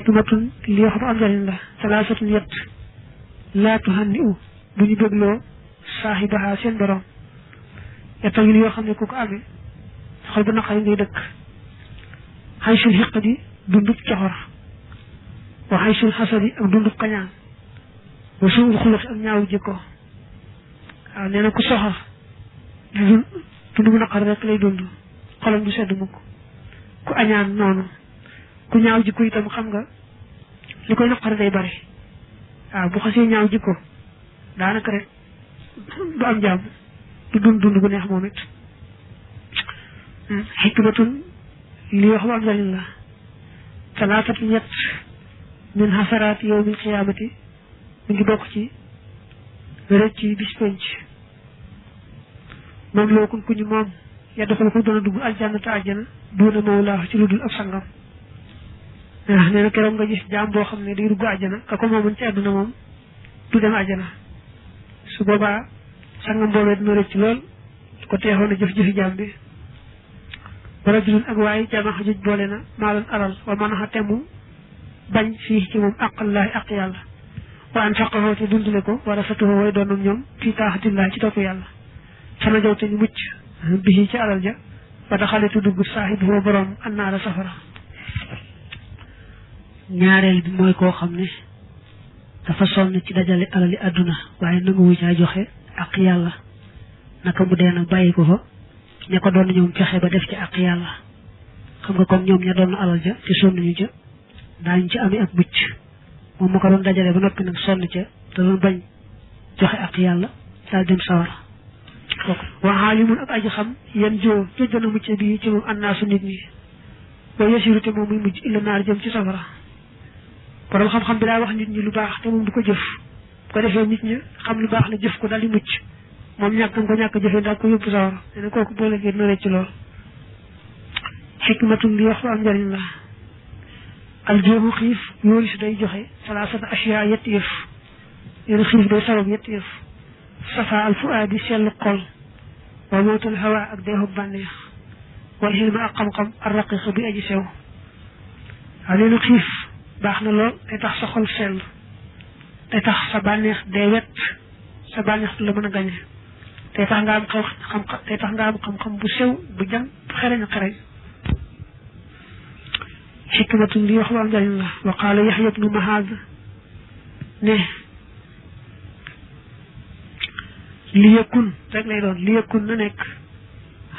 xikmatun li wax bu am njariñ la salaasatun yett laa tuhanni u bu ñu bégloo saaxibaha seen borom yetta ngi yoo xam ne ku ko amee xol bu naqari ngay dëkk xaysul xiqadi dundub coxor wa xaysul xasadi ak dundub kañaan wa suul xuluqi ak ñaawu jikko waaw nee na ku soxor dund bu naqari rek lay dund xolam du sedd mukk ku añaan noonu ku ñaaw jikko itam xam nga li koy naqari day bari waaw bu xasee ñaaw jikko daanaka rek du am jàmm du dund bu neex moom it xikmatun li wax bu am njariñ la talaatatu ñett min xasaraat yawmil xiyaamati mi ngi bokk ci rëcc yi bis penc moom loo kun ku ñu moom yadduxul ko dana dugg aljanna te àjjana duuna mawlaa ci lu dul ab sangam nee na keroog nga gis jaam boo xam ne day dugg àjjana ka ko moomoon ci àdduna moom du dem àjjana su boobaa sangam boobee dina rëcc lool ko teexoon a jëf-jëfi jaam bi wala julun ak waaye jama xajuj boole na maaloon alal wa mën a temu bañ fii ci moom aqallaahi aq yàlla wa an faqahoo te dundale ko wala satuhoo way doonam ñoom fii taaxatillahi ci topp yàlla sana jaw te ñu mucc bi ci alal ja ba daxale tu dugg saaxibu borom annaara safara ñaareel bi mooy koo xam ne dafa sonn ci dajale alali àdduna waaye nanguwu caa joxe ak yàlla naka mu dee nag bàyyi ko fa ña ko doon ñoom fexe ba def ci ak yàlla xam nga kon ñoom ña doon alal ja te sonn ñu ca daañu ci amee ak mucc moom mu ko doon dajale ba noppi nag sonn ca te doon bañ joxe ak yàlla daal dem sawara wa xaalimun ak aji xam yan joo joj dana mucc bi ci moom annaasu nit ñi wa yasiru te moom muy mujj illa naar jëm ci safara borom xam-xam bi daa wax nit ñi lu baax te moom du ko jëf bu ko defee nit ñi xam lu baax la jëf ko daal di mucc moom ñàkkam ko ñàkk jëfee daal ko yóbbu sawara nee na kooku boo léegi dina rëcc lool xikmatum li wax fa am njariñ la aljooxu xiif yoolu si day joxe salaasata asiya yetti yëf yéen xiif day sabab yetti yëf safa al fuaadi sellu xol wa mootul hawa ak deexub bànneex wal xilma ak xam-xam ar raqiq bi aji sew waaw nee na xiif baax na lool day tax sa xol sell day tax sa bànneex day wet sa bànneex du la mën a gañe day tax nga am xam-xam bu sew bu jàng bu xereñ xikmatun li wax lu am njariñ la wa qaala Yaxya ibnu Mahaaz ne li yëkkun rek lay doon li yëkkun na nekk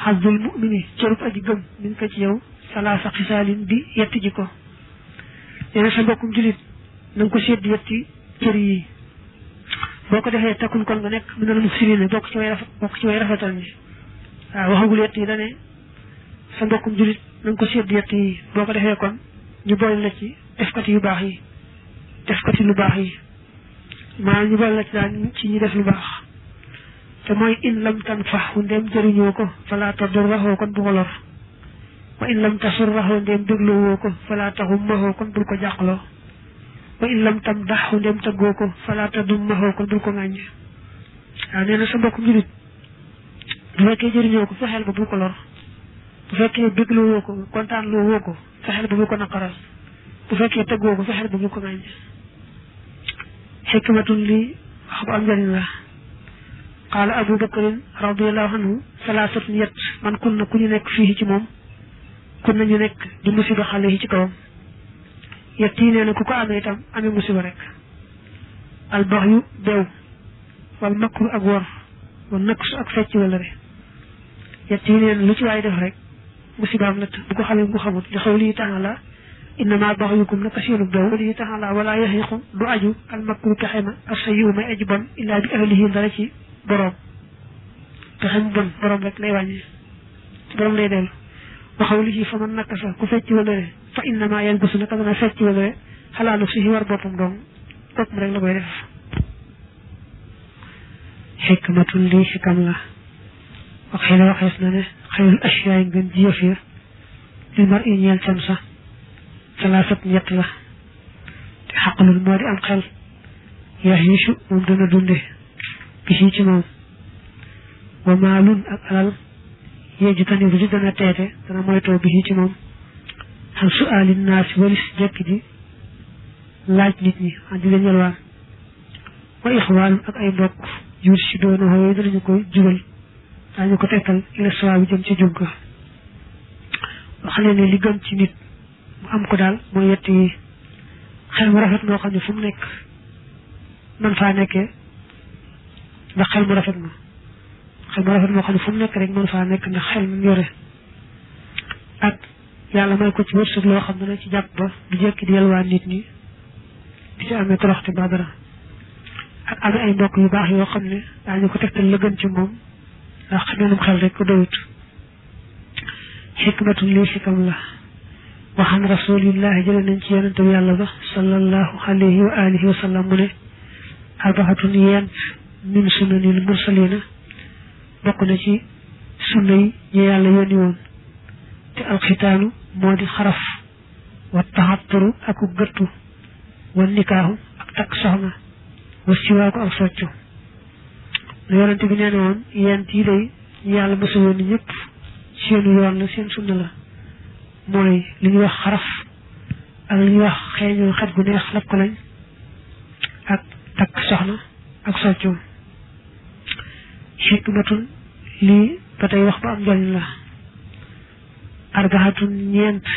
xazul mumini cërub aji gëm min ko ci yow salaasa xisaalin di yetti ji ko nee na sa mbokkum julit na nga ko sédd yetti cër yi boo ko defee takkun kon nga nekk minal muhsiniina bokk ci way rafetal ñi waaw waxagul yett yi dane sa mbokkum julit na nga ko sédd yett yi boo ko defee kon ñu boole la ci defkati yu baax yi defkati lu baax yi maanaam ñu boole la ci daal ci ñi def lu baax te mooy in lam tanfahu ndem jëriñoo ko fala tadurrahu kon bu ko lor wa in lam tasurrahu ndem dégloo ko fala taxummahu kon bul ko jàqloo wa in lam tamdahu ndem taggoo ko fala tadummahu kon bul ko ŋàññ waaw nee na sa mbokku julit bu fekkee jëriñoo ko fexeel ba bul ko lor bu fekkee dégloo woo ko kontaan loo woo ko fexeel ba bul ko naqaral bu fekkee taggoo ko fexeel ba bul ko ŋàññ xikmatun li wax bu am njariñ la qaala Abu Bakrin radiallahu anhu salaasatun yett man kun na ku ñu nekk fii ci moom kun nañu nekk di musiba xale yi ci kawam yett yi nee na ku ko amee itam amee musiba rek albaxyu beew wal makru ak wor wal naksu ak fecc wala re yett yi nee na lu ci waay def rek musibaam la bu ko xamee bu xamut li xaw lii taala innama baxyukum naka seenu beew lii taala wala yaxiqu du aju al makru pexe ma asayiu may aji bon illaa bi ahlihi dara ci boroom pexe mu bon boroom rek lay wàññi ci boroom lay dellu waxaw li ci fa man naka sax ku fecc wala re fa innama yalbasu naka dana fecc wala re xalaalu si war boppam doom boppam rek la koy def xikmatun lii xikam la wax xëy na waxees na ne xayrul asiyaay ngeen ji yëf ya li mar i ñeel cam sax salaasat ñett la te xaqlul moo di am xel yaxiisu moom dana dunde bisi ci moom wa maalun ak alal yeeju tani bu ci dana teete dana moytoo bisi ci moom xam su alin naasi walis jekk ji laaj nit ñi di leen yalwaan wa ixwaan ak ay mbokk jur si doona yooyu danañu ko jubal daañu ko tegtal ila sawa bi jëm ci jub ga wax leen ne li gën ci nit mu am ko daal mooy yett yi xel mu rafet moo xam ne fu mu nekk man faa nekkee ndax xel mu rafet moo xam ne fu mu nekk rek man faa nekk ndax xel mu yore ak yàlla may ko ci wërsëg loo xam ne dana ci jàpp ba du jekki di yalwaan nit ñi di ci amee toroxte ba dara ak amee ay mbokk yu baax yoo xam ne daañu ko tegtal la gën ci moom ndax xameenum xel rek ko doyut xikmatun lii xikam la waxan rasulillahi jële nañ ci yonente bi yàlla ba sallallahu alayhi wa alihi wa sallam mu ne arbaxatun yent min sunanil mursalina bokk na ci sunna yi ñu yàlla yónni woon te alxitaanu moo di xaraf wa taxatturu aku gëttu wa nikaahu ak takk soxna wa siwaaku ak soccu lu yonente bi nee na woon yent yi day ñu yàlla mësa yónni ñëpp seenu yoon la seen sunna la mooy li ñuy wax xaraf ak li ñuy wax xeeñoo xet gu neex lab ko lañ ak takk soxna ak soccu xikmatun lii ba tey wax ba am njariñ la arbaxatun ñeent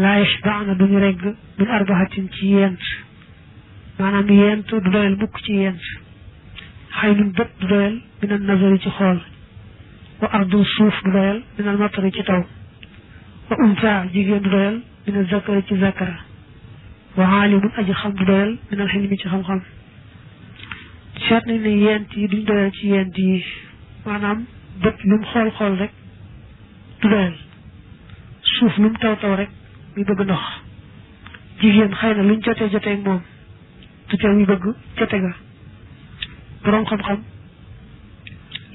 laa yashbaana duñu regg min arbaxatin ci yent maanaam yent du doyal mukk ci yent xëy nun bët du doyal min al nazari ci xool wa ardul suuf du doyal min al matari ci taw wa unsa jigéen du doyal min al zakari ci zakara wa aalimun aji xam du doyal min al xilmi ci xam-xam seet nañ ne yent yi duñ doyal ci yent yi maanaam bët lu mu xool rek du doyal suuf lu mu taw rek muy bëgg ndox jigéen xëy na luñ jotee moom du tee muy bëgg jote ga boroom xam-xam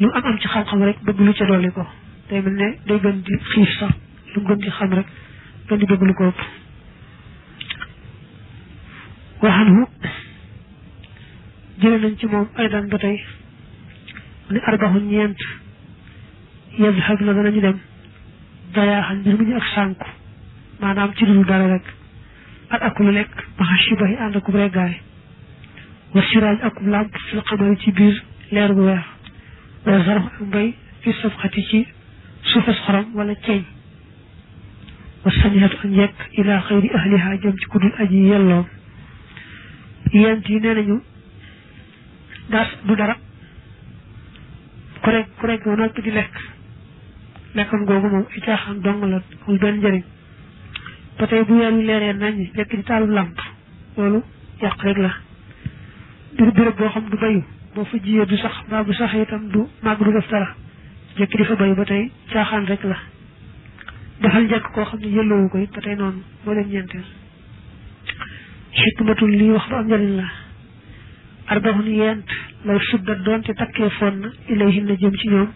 lu am ci xam-xam rek bëgg lu ca dolli ko day mel ne day gën di xiif sax lu mu gën di xam rek gën di bëgg lu ko ëpp waxanhu jële nañ ci moom ay daan ba tey ni arbaxu ñeent yazhab na danañu dem dayaaxan mbir mu ñu ak sànku maanaam ci dul dara rek ak lu lekk maxa shibahi ànd akub reggaay wa siraaj akub làmp fil xamari ci biir leer gu weex wa zarf ak mbay fi safxati ci suufas xorom wala ceeñ wa sanihatu ak njekk ila xayri ahliha jëm ci kudul aji yelloom yent yi nee nañu daas du dara ku rek ba noppi di lekkam googu moom ay caaxaan dong la amul benn njëriñ ba tey bu weer wi leeree nañ jekk di taalub làmp loolu yàq rek la du béréb boo xam du bayu boo fa jiyee du sax mbaa bu sax itam du màgg du def dara jekk di fa bayu ba tey caaxaan rek la defal njëkk koo xam ne yëlloowu ko it ba tey noonu moo leen ñeenteel xikmatul lii wax ba am njëriñ la arbaxun yent law suddat doonte takkee foon na ilayhin na jëm ci ñoom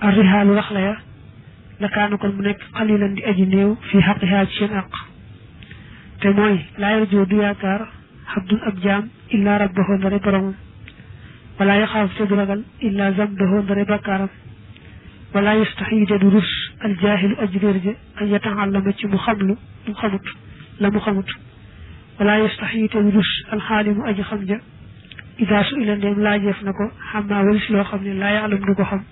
arrihaalu wax la ya la kaana kon mu nekk xalilan di aji néew fii xaqihaa ci seen àq te mooy laa yarjoo du yaakaar xabdun ab jaam illaa rabbahu ndare boromam wala yaxaaf te du ragal illaa zambahu ndare bakkaaram wala yastaxyi te du rus aljaahilu aji réer ja an yataallama ci mu xamlu mu xamut la mu xamut wala yastaxyi te du rus alxaalimu aji xam ja ida su ila ndeem laajeef na ko xammaa walis loo xam ne laa yaalam du ko xam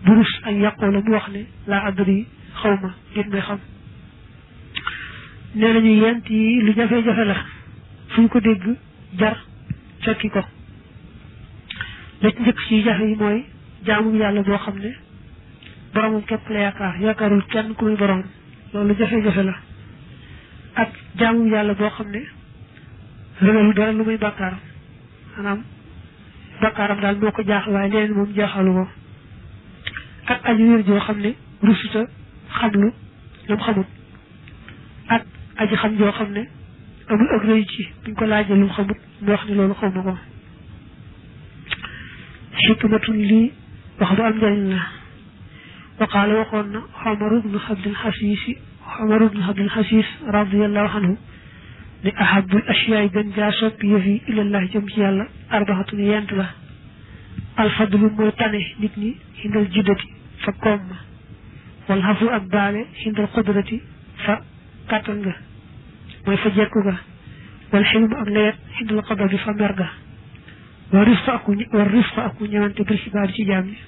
du rus ak yàqoo la mu wax ne laa adri xaw ma nit may xam nee nañu yent yi lu jafe-jafe la fu ñu ko dégg jar fekki ko la ci njëkk ci jafe yi mooy jaamu yàlla boo xam ne boromam képp la yaakaarul kenn ku muy boromam loolu jafe-jafe la ak jaamu yàlla boo xam ne rëgalu dara lu muy bàkkaaram maanaam bàkkaaram daal moo ko jaaxal waaye leneen moom jaaxalu ko ak aji wér joo xam ne rusuta xamlu lam xamut ak aji xam joo xam ne amul ak rëy ci buñ ko laajee lu mu xamut mu wax ne loolu xaw ma ko xikmatun lii wax bu am njëriñ la waqaala waxoon na Omar ibnu Abdul Xasiis radiallahu anhu ne ahabul ashiyaay gën jaa soppi yëf yi ilallah jëm ci yàlla arbaxatun yent la alfadlu mooy tane nit ñi xindal jiddati fa koom ma wal xafu ak baale xindal xudrati fa kàttan nga mooy fa jekku ga wal xilmu ak leet xindul xaba bi fa merga war rifqa aku ñëwante bir xibaar ci jaam ñi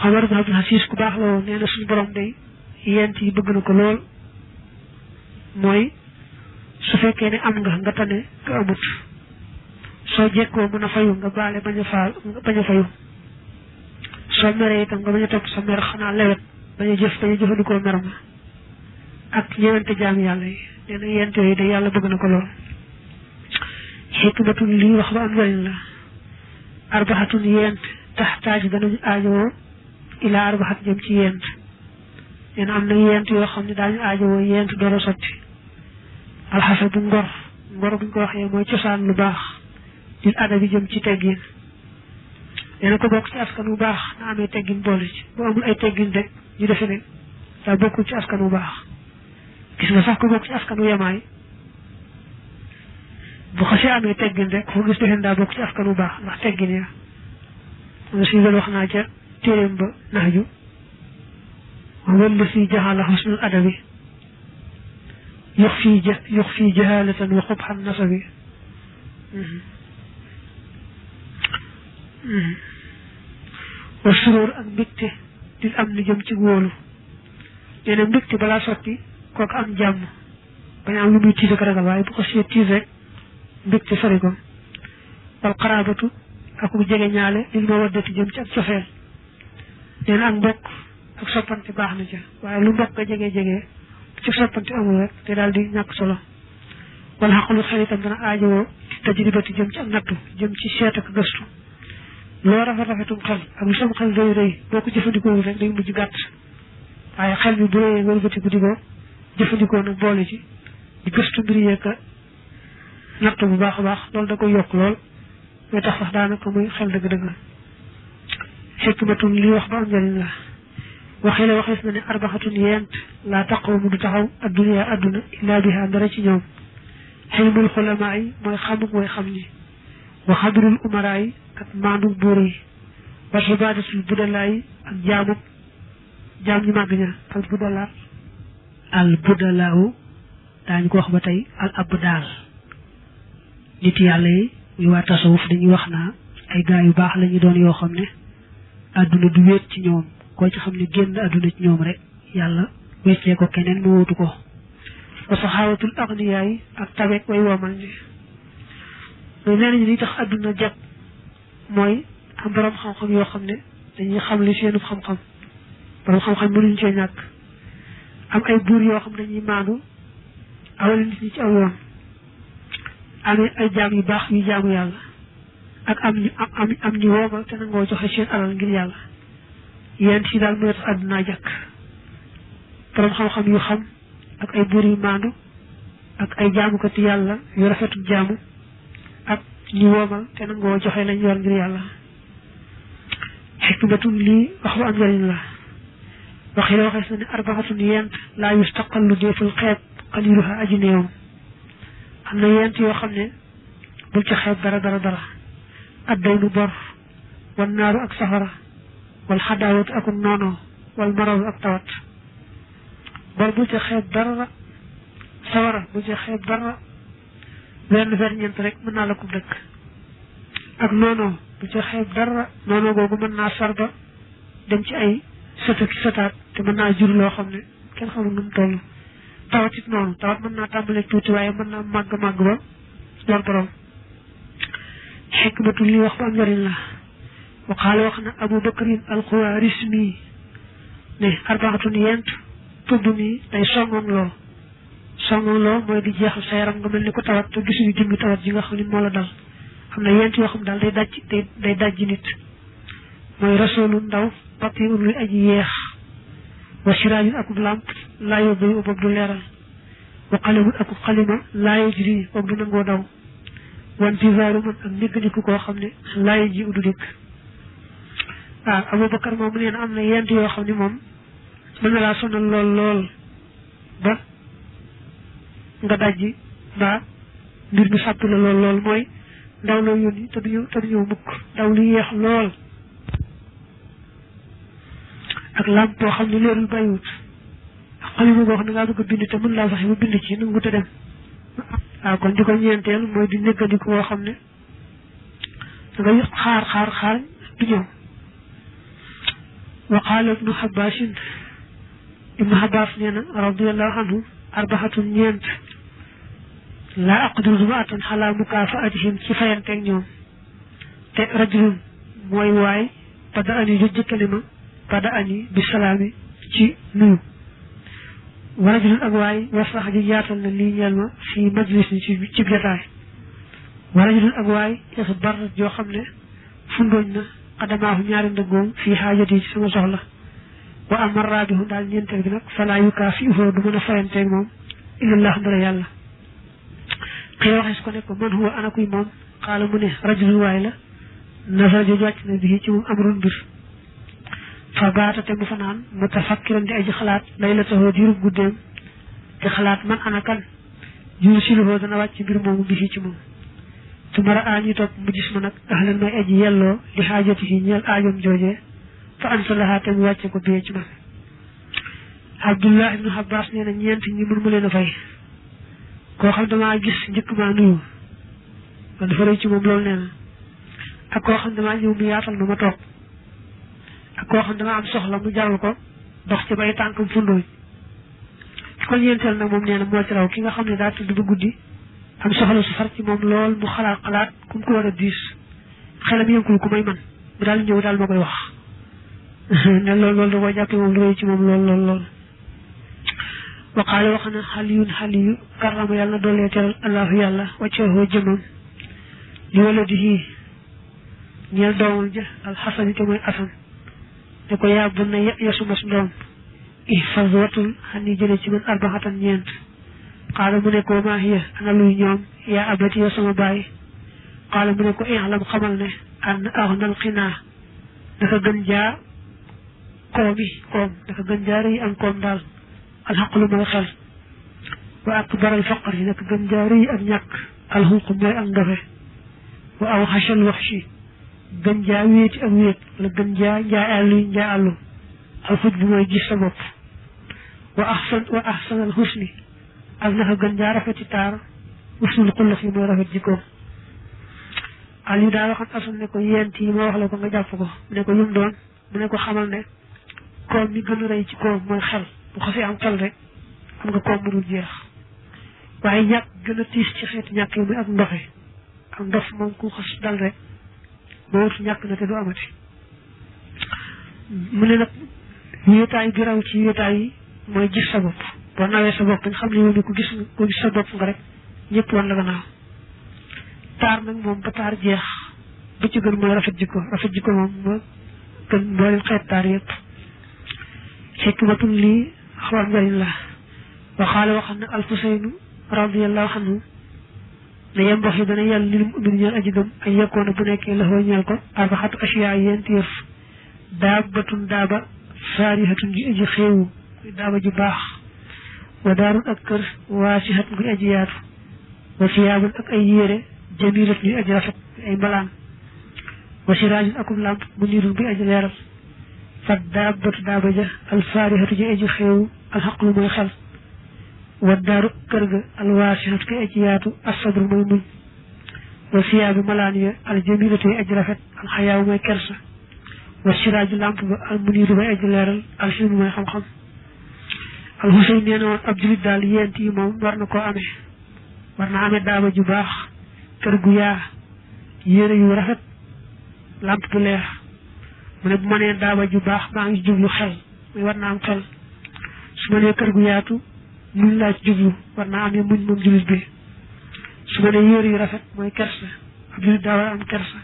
Omar ibn Abdul Aziz ku baax la woon nee na suñu borom day yent yi bëgg na ko lool mooy su fekkee ne am nga tane nga amut soo jekkoo mën a fayu nga baale bañ a fayu soo meree itam nga bañ a topp sa mer xanaa lewet bañ a jëfandikoo mer ma ak ñëwante jaam yàlla yi nee na yent yooyu de yàlla bëgg na ko lool xikmatun lii wax ba am njëriñ la arbaxatun yent taxtaaj danañu aajowoo ilaa arbaxat jëm ci yent nee na am na yent yoo xam ne daañu aajowoo yent door a sotti alxasa bu ngor buñ ko waxee mooy cosaan lu baax lil adabi jëm ci teggin nee na ko bokk ci askan bu baax na amee teggin boole ci bu amul ay teggin rek ñu defe ne daa bokkul ci askan bu baax gis nga sax ko bokk ci askan wu yemaay bu xasee amee teggin rek foo gis defe ne daa bokk ci askan bu baax ndax teggin ya am suñu doon wax naa ca téeréem ba naxju wala si jaxala xusnul adabi yux fii jahalatan wa xubxan nasabi wa suróor ak mbégte dil am ni jëm ci wóolu nee na mbégte balaa sotti kooku am jàmm bañ am lu muy tiis ak ragal waaye bu ko see tiis rek mbégte sori ko wal xaraabatu ak bu jege ñaale lil ma waddati jëm ci ak cofeel nee na ak mbokk ak soppante baax na ca waaye lu mbokk nga jege ci soppante amul rek te daal di ñàkk solo wala xaqalu xel itam dana aajowoo tajribati jëm ci ak nattu jëm ci seet ak gëstu loo rafetum xel ak lu sam xel rëy boo ko jëfandikoo rek day mujj gàtt waaye xel bi bu rëyee nga wëlbatiku di ko jëfandikoo nag boole ci di gëstu mbir yeeg nattu bu baax a baax loolu da koy yokk lool mooy tax sax daanaka muy xel dëgg-dëgg xikmatun li wax ba am njëriñ la waxee la waxees na ne arbaxatun yent laa taqawamu du taxaw adduna adduna illaa biha dara ci ñoom xilmul xulamaa yi mooy xam ñi wa xadrul umaraa yi ak maandu buur yi wa xibaadatul budalaa yi ak jaam ñu màgg ña al budalaawu daañu ko wax ba tey al abdaal nit yàlla yi muy waa tasawuf dañuy wax naa ay gaa yu baax la ñu doon yoo xam ne adduna du wéet ci ñoom koo ci xam ne génn adduna ci ñoom rek yàlla weccee ko keneen mu wóotu ko wa saxaawatul agniyaa yi ak tabeek way woomal ñi mais nee nañu li tax adduna jag mooy am borom xam-xam yoo xam ne dañuy xam li seenu xam-xam borom xam-xam mënuñu cee ñàkk am ay buur yoo xam ne dañuy maandu awale nit ñi ci aw yoon amee ay jaam yu baax yu jaamu yàlla ak am ñu woomal te nangoo joxe seen alal ngir yàlla yéen ci daal mooy tax addunaa jàkk borom xam-xam yu xam ak ay buur yu maandu ak ay jaamukati yàlla yu rafetu jaamu ak ñu woomal te nangoo joxe lañ yor ngir yàlla xikmatun lii wax bu am njëriñ la waxi la waxees na ne arbaxatun yent laa yustaqallu deeful xeeb xaliluha aji néewam am na yent yoo xam ne bul ci xeeb dara addaynu bor wal naaru ak safara wal xadaawatu ak noonoo wal maraw ak tawat bor bul ci xeeb dara sawara bul ci xeeb dara wenn ferñeent rek mën naa la ko dëkk ak noonoo bul ci xeeb dara noonoo googu mën naa sarba dem ci ay sëtaat te mën naa jur loo xam ne kenn xamul nu mu toll tawat it noonu tawat mën naa tàmbalee tuuti waaye mën naa màgg ba lor borom xikmatu li wax ba am njëriñ la waxaale wax na Abu Bakrin al-Xawaarismi ne arbaxatun yent tudd mi day songoon loo mooy di jeexal sa yaram nga mel ni ko tawat te gisuñu jëmmi tawat ji nga xam ne moo la dal xam na yent yoo xam daal day dajji nit mooy rasoolu ndaw papi un luy aji yeex wa siraajun akub làmp laa yóbbu boobu du leeral wa xalimun akub xalima laa yajri boobu du nangoo daw wantisaaru man ak néggandiku koo xam ne laa ji udu dikk waaw Abubakar moom nee na am na yent yoo xam ne moom mën na laa sonal lool ba nga dajji mbaa mbir mi sàpp la lool mooy ndaw loo yónni te du ñëw mukk ndaw lu yeex lool ak làmp boo xam ne leerul bàyyiwut ak xalima boo xam ne ngaa bëgg a bind te mën laa fexe ba bind ci nangu te dem waaw kon di ko ñeenteel mooy di néggandiku woo xam ne da ngay xaar du ñëw wa qaala ibnu Abbaasin ibnu Abbaas nee na radiyallahu anhu arbaxatun ñeent laa aqdiru duma attan xalaa mukaafaatihim ci fayanteeg ñoom te rajulun mooy waay bada ani ju jëkkale ma bada ani bi salaami ci nuyu wa rajulun ak waay wasax ji yaatal na lii ñeel ma fii majlis ni ci jotaay wa rajulun ak waay yasu bar joo xam ne fundooñ na xadamaahu ñaari ndëggoom fii xaajati ci sama soxla wa ama raabihu daal ñeenteel bi nag falaa yukaafi'uhu du mën a fayanteeg moom illallah ndara yàlla xëy waxees ko ne ko man huwa ana kuy moom xaala mu ne rajulun waay la nasara jooju wàcc na bii ci moom amrun mbir fa baata te mu fanaan mutafakkiran di aji xalaat laylatahu diirub guddeem te xalaat man ana kan yursiluhu dana wàcc mbir moomu bii ci moom su mara añi topp mu gis ma nag ahlan may aji yelloo li xaajati yi ñeel aajom joojee fa ansalaha te mu wàcce ko biyee ci man Abdullah ibnu Abbas nee na ñeent ñi mën ma leen a fay koo xam damaa gis njëkk maa nuyu man dafa rëy ci moom loolu nee na ak koo xam damaa ñëw mu yaatal ma ma toog ak koo xam damaa am soxla mu jaral ko dox ci bay tànkam fundooñ ki ko ñeenteel nag moom nee na moo ci raw ki nga xam ne daa tudd ba guddi am soxla su far ci moom lool mu xalaat ku mu ko war a diis xelam yënkul ku may man mu daal ñëw daal ma koy wax ne loolu da koo jàppe moom lu rëy ci moom lool waqaale wax na xaliyu karrama yàlla na doolee teral allahu yàlla wacceehoo jëmam li wala di hii ñeel doomam ja alxasani te mooy asan ne ko yaa bu na yasuma su doom ihfaz watul xan yi jële ci man arbaxatan ñeent xaala mu ne ko maa hiya ana luy ñoom yaa abati yow sama baay xaala mu ne ko i'lam xamal ne an axnal xinaa dafa gën jaa koom dafa gën jaa rëy am koom daal alxaqlu mooy xel wa akbaral faqr yi nag gën jaa rëy ak ñàkk alxuqu mooy ak ndofe wa aw xachal wax si gën jaa wéeti ak wéet wala gën jaa njaa àllu alxuj bu mooy gis sa bopp wa ahsanal xusni ak naka gën jaa rafeti taar husnul xulq yi mooy rafet jikkoom Aliou daa waxoon asan ne ko yent yi ma wax la ko nga jàpp ko mu ne ko lum doon mu ne ko xamal ne koom mi gën a rëy ci koom mooy xel bu xasee am xel rek am nga koom mu dul jeex waaye ñàkk gën a tiis ci xeeti ñàkk yi muy ak ndoxe ak ndof moom ku xas dal rek boo wut ñàkk na te du amati mu ne nag wéetaay bi raw ci wéetaay yi mooy gis sa bopp boo nawee sa bopp nga xam ne yow ni ku gis sa bopp nga rek ñëpp wan la gannaaw taar nag moom ba taar jeex ba ci gën mooy rafet jikko moom moo gën mboolem xeet taar yëpp xikmatul lii xaw njëriñ la waxaale waxam ne alxuseynu radiallahu anhu ne yembox yi dana yàlla lil mu'min ñeel aji gëm ay yekkoona bu nekkee la xoo ñeel ko arbaxatu asiyaa yéenti yëf daabatun daaba faarihatun ji aji xéewu daaba ji baax wa daarun ak kër waasihat nguy aji yaatu wa siyaabun ak ay yére jamilat nguy aji rafet ay mbalaan wa siraajun akum làmp mu niirun buy aji leeral fa daabatu daaba ja alfaarihatu ji aji xéewu alxaqlu mooy xel wa daaru kër ga alwaasihatu koy aji yaatu asabru mooy muñ wa siyaabu malaan ya aljamilatu yi aji rafet alxayaawu mooy kersa wa siraaju làmp ba almuniiru mooy aji leeral alxilmu mooy xam-xam alxuseyn nee na woon ab julit daal yent yi moom war na koo amee war na amee daaba ju baax kër gu yaa yére yu rafet làmp bu leer mu ne bu ma nee daaba ju baax maa ngi jublu xel muy war naa am xel su ma nee kër gu yaatu muñ laa ci jublu war naa amee muñ moom julit bi su ma nee yére yu rafet mooy kersa ab julit daa war a am kersa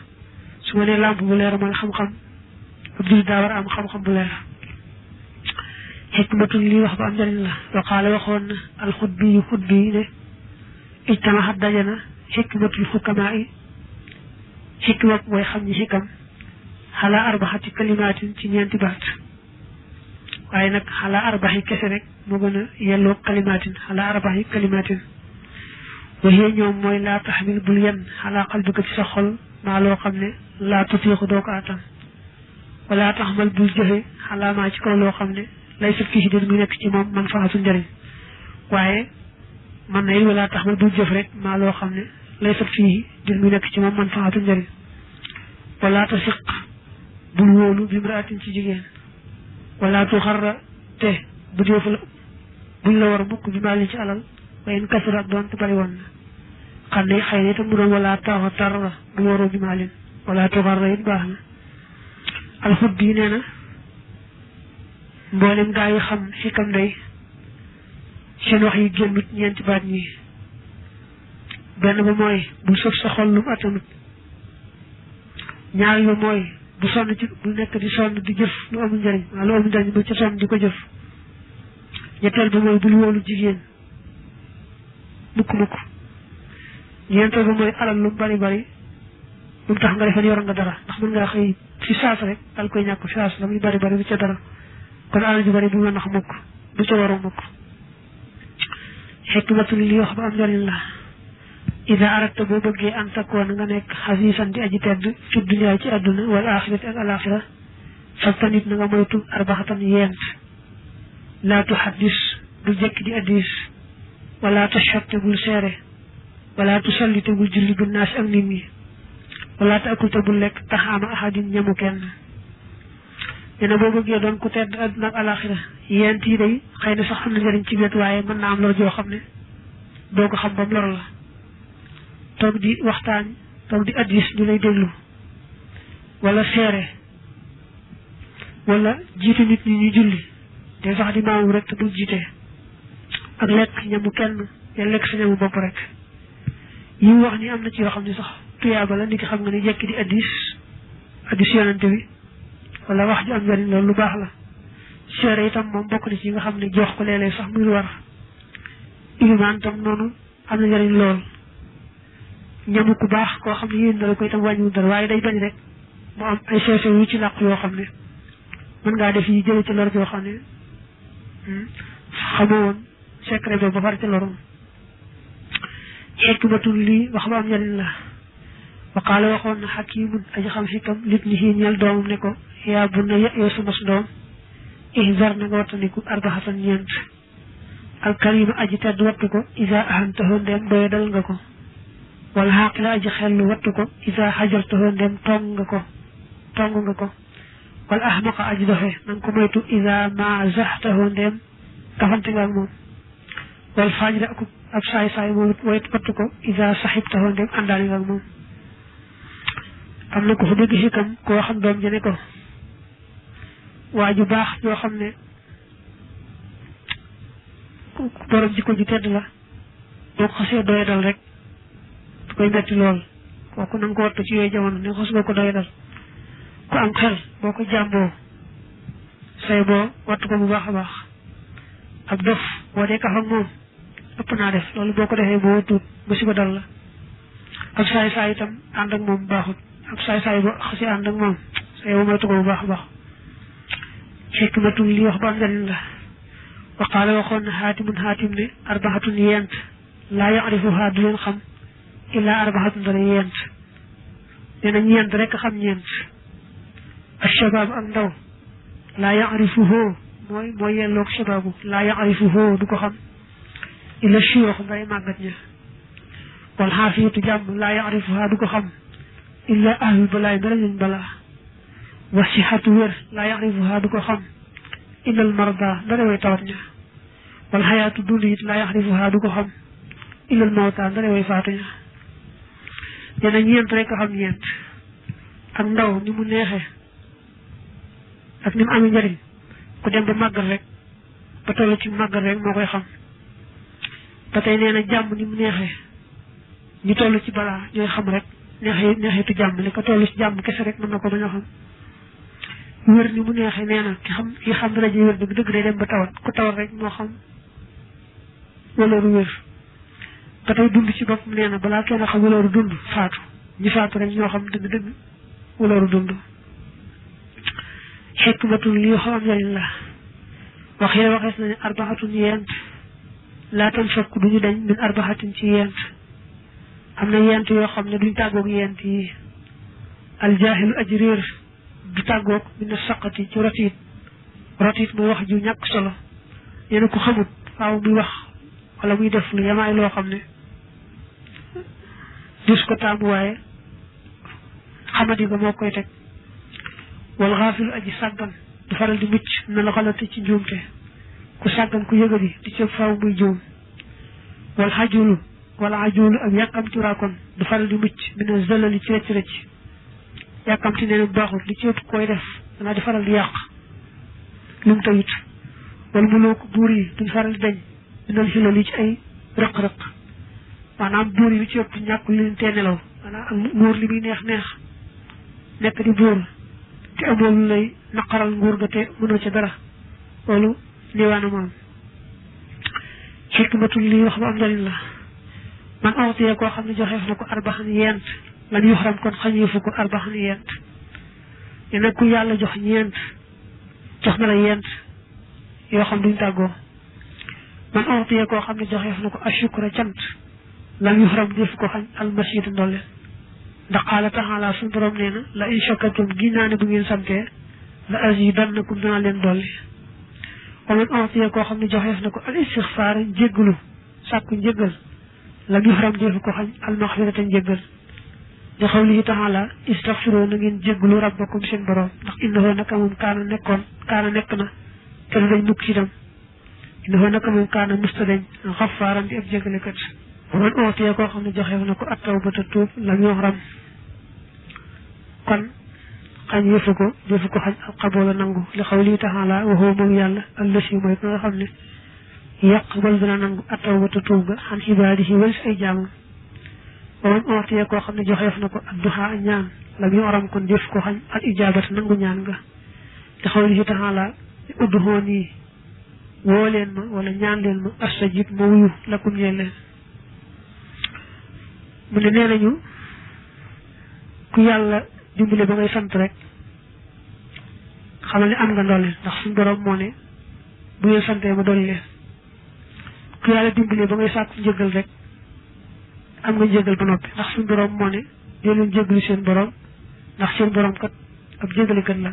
su ma nee làmp bu leer mooy xam-xam ab julit daa war a am xam-xam bu leer xikmatul lii wax ba am njëriñ la waqaale waxoon na alxutbi yu ne ijtamahat daje na xikmatul xukamaa yi xikma mooy xam ñi xikam xalaa arbaxati kalimaatin ci ñeenti baat waaye nag xalaa arbaxi kese rek moo gën a yelloo kalimaatin xalaa arbaxi kalimaatin waxee ñoom mooy laa taxmil bul yenn xalaa qalbika ci sa xol maa loo xam ne laa tutiixu doo ko attan wala taxmal bul jëfe xalaa maa ci kaw loo xam ne lay sut fii si dir mu nekk ci moom man faxasu njëriñ waaye man na wala tax ma du jëf rek maa loo xam ne lay sat fii dir mu nekk ci moom man faatu njëriñ wala tasiq bul wóolu bi mraatin ci jigéen wala tu xarra te bu deefu la buñ la war a mukk bi maali ci alal wayen kasura ak doon te bari woon na xam ne xëy na itam mu doon wala taxa tarra bu waroo bi maalin wala tu xarra it baax na alxut bii nee na mboolem gaa yi xam xikam day seen wax yi génnut ñeenti baat ñi benn ba mooy bu sëf sa xol lu mu attanut ñaar ba mooy bu sonn ci bu nekk di sonn di jëf lu amul njëriñ waaw lu amul njëriñ bu ca sonn di ko jëf ñetteel ba mooy bul wóolu jigéen mukk ñeenteel ba mooy alal lu mu bari bari lu mu tax nga defe yor nga dara ndax mën ngaa xëy ci saas rek dal koy ñàkk saas la muy bari bari bu ca dara kon alal ju bari bu la nax mukk bu ca waru mukk xikmatul li wax ba am njëriñ la ida arata boo bëggee an takkoon nga nekk xasiisan di aji tedd fi dunya ci àdduna wala axirati ak alaxira fajtanit na nga moytu arbaxatan yent laa tuxaddis bul jekki di addis wala tashhad te bul seere wala tusalli te bul julli bin naas ak nit ñi wala taakul te bul lekk taxaama ahadin ñamu kenn nee na boo bëggee doon ku tedd àdduna ak alaxira yent yi day xëy na sax am na njëriñ ci wet waaye mën naa am lor joo xam ne doo ko xam bam lor la toog di waxtaan toog di addis ñu lay déglu wala seere wala jiite nit ñi ñu julli te sax di maamu rek te dul jiite ak lekk ñamu kenn ya lekk sa ñamu bopp rek yi wax ni am na ci yoo xam ne sax tuyaaba la nit ki xam nga ni jekki di addis yonante bi wala wax ju am njëriñ loolu lu baax la seere itam moom bokk na ci yi nga xam ne jox ko léeg-léeg sax muy war ilimaan tam noonu am na njëriñ lool ñamu ku baax koo xam ne yéen dara ko itam wàññiwul dara waaye day bañ rek mu am ay sew-sew yu ci làq yoo xam ne mën ngaa def yi jële ci lor joo xam ne xamoo woon secret ba far ci lorom xikmatul lii wax ba am njëriñ la waqaala waxoon na xakimun aji xam xikam lit ni xii ñeel doomam ne ko yaa bu na yow sama doom ihzar na nga wattandiku arbaxatan ñeent alkarima aji tedd wattu ko isa ahantaho ndem doye dal nga ko wala xaqila aji xellu wattu ko isa xajartaho ndem tong nga ko wala ahmaqa aji doxe nanga ko moytu isa ma zaxtaho ndem kafante nga ak moom wala fajira ab saay moom wattu ko isa saxibtaho ndem àndaani nga ak moom am na ko fa dégg xikam koo xam doom jëne ko waa ju baax yoo xam ne borom jikko ju tedd la boo ko xasee doye dal rek du koy metti lool kooku na nga ko wattu ci yooyu jamono ne xas nga ko doye dal ku am xel boo ko jàmboo say boo wattu ko bu baax a baax ab dof boo dee kaf ak moom ëpp naa def loolu boo ko defee boo tuut musiba dal la ab saay itam ànd ak moom baaxut ab saay boo xasee ànd ak moom say boo moytu ko bu baax a baax xikmatul li wax ba am njëriñ la waqaala waxoon na xaatim ne arbaxatun yent laa yarifuha du leen xam illaa arbaxatun dara yent nee na ñeent rek xam ñeent ashabaab ak ndaw laa yarifuhu mooy yelloog shabaabu laa yarifuhu du ko xam illa shuyuux nday màggat ña wal xaafiyatu jàmm laa yarifuha du ko xam illa ahlul balaay ndara ñuñ balaa wa sixatu wér laa yarifuha du ko xam illa al marda ndara way tawat ña wal xayaatu dund it laa yaxrifuha du ko xam illa al mawta ndara way faatu ña nee na ñeent rek xam ñeent ak ndaw ni mu neexe ak ni mu amee njëriñ ku dem ba màggal rek ba toll ci màggal rek moo koy xam ba tey nee na jàmm ni mu neexe ñu toll ci balaa ñooy xam rek neexitu jàmm li ko toll ci jàmm kese rek mën na ko bañ a xam wér ni mu neexee nee na ki xam dara ji wér dëgg day dem ba tawat ku tawat rek moo xam walooru wér ba tey dund ci boppam nee na balaa kenn xam walooru dund faatu ñi faatu rek ñoo xam dëgg walooru dund xikmatul lii xam njëriñ la waxees na ne arbaxatun yent laa tan fekk duñu dañ min arbaxatin ci yent am na yent yoo xam ne duñ tàggoog yent yi aljaahilu aji réer du tàggoog min na saqati ci rotiit mooy wax ju ñàkk solo nee na ku xamut faaw muy wax wala muy def lu yamaay loo xam ne dus ko taamu waaye xamadi ga moo koy teg wal xaafilu aji sàggan du faral di mucc na la xalati ci njuumte ku sàggan ku yëgadi di ci faaw muy juum wal xajulu wala ajulu ak yàkkamti raakon du faral di mucc mina zalali ci rëcc rëcc yàkkamti nee na baaxul li ci ëpp koy def danaa di faral di yàq lu mu tawit wala mulooku buur yi duñ faral di dañ minal xilal yi ci ay rëq-rëq maanaam buur yi li ci ëpp ñàkk li leen tee nelaw maanaam ak nguur li muy neex neex nekk di buur te amoo lu lay naqaral nguur ga te mënoo ca dara loolu liwaana moom xikmatul li wax ba am njëriñ la man awtiyee koo xam ne joxeef na ko arbaxan yent lan yuxram kon xañeefu ko arbaxan yent ne nag ku yàlla jox ñeent jox na la yent yoo xam duñ tàggoo man awtiyee koo xam ne joxeef na ko ashukra cant lan yuxram def ko xañ almasiid ndolle ndax qaala taala suñu borom nee na la in shakartum gi naa ne bu ngeen santee la azidannakum danaa leen dolli wa man awtiyee koo xam ne joxeef na ko al istixfaar njéggalu sàkku njéggal la yuxram defu ko xañ almaxfirata njéggal di xawlihi taala istaxfiroo na ngeen jéggalu rabbakum seen borom ndax innahu naka moom kaana nekk na te du dañ mukk ci dem innahu naka moom kaana musta dañ xafaaran di ab jéggalekat wa man awtiyee koo xam ne joxeef na ko at tawbata tuub la yuxram kon xañ yëfu ko defu ko xañ alxaboola nangu li xawlihi taala wa huwa moom yàlla allasi mooy ko nga xam ne yaqbal dina nangu at tawbata tuub ga xan ibaadihi wal ay jaamam wa man awtiyee koo xam ne joxeef na ko adduha ñaan lam yuxram kon def ko xañ al ijaabata nangu ñaan nga li xawlihi taala udduhooni woo leen ma wala ñaan leen ma astajib ma wuyu lakum ñeel leen mu ne nee nañu ku yàlla dimbale ba ngay sant rek xamal ne am nga ndolli ndax suñu borom moo ne bu ngeen santee ma dolli leen ku yàlla dimbale ba ngay sàkku njëgal rek am nga njëgal ba noppi ndax suñu borom moo ne dee leen jéggalu seen borom ndax seen borom kat ab jéggalikat la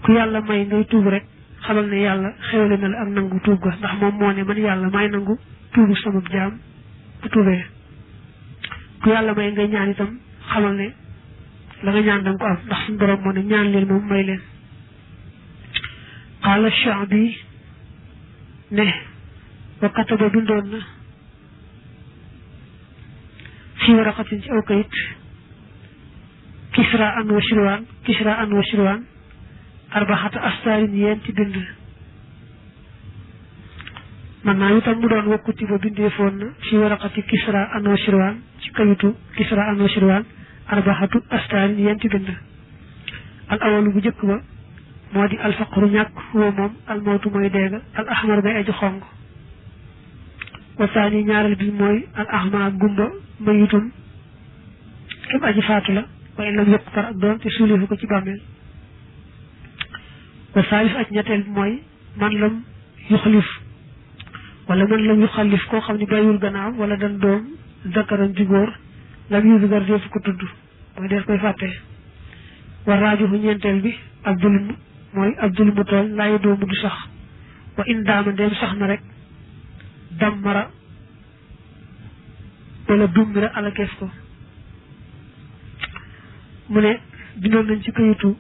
ku yàlla may ngay tuub rek xamal ne yàlla xewale na la ak nangu tuub ga ndax moom moo ne man yàlla may nangu tuubu sama jaam bu tuubee ku yàlla may ngay ñaan itam xamal ne la nga ñaan danga ko am ndax suñu borom moo ne ñaan leen moom may leen qaala Shaabi ne wa kataba bindoon na fii waraqatin ci aw kayit kisra an wa shirwaan arbaxata astaarin yenti bind man naa itam mu doon wakkuti ba bindee foon na fii waraqati kisra an wa shirwaan ci kayitu kisra an wa shirwaan arbaxatu astaarin yenti bind al awalu bu jëkk ba moo di alfaqru ñàkk huwa moom almawtu mooy deega al ahmar bay aji xong wa saani ñaareel bi mooy al ahma gumba mayitun képp aji faatu la waaye lam yëpp par ak doon te suulifu ko ci bàmmeel wa saalis aj ñetteel bi mooy man lam yuxalif wala man lam yuxalif koo xam ne bàyyiwul gannaaw wala dan doom zakaran ju góor lam yusigar deefu ko tudd mooy dees koy fàtte wa raajuhu ñeenteel bi abdul mooy abdul mu tool laayi doomu du sax wa in daama ndeem sax na rek dammara wala dummira alakeef ko mu ne bindoon nañ ci kayitu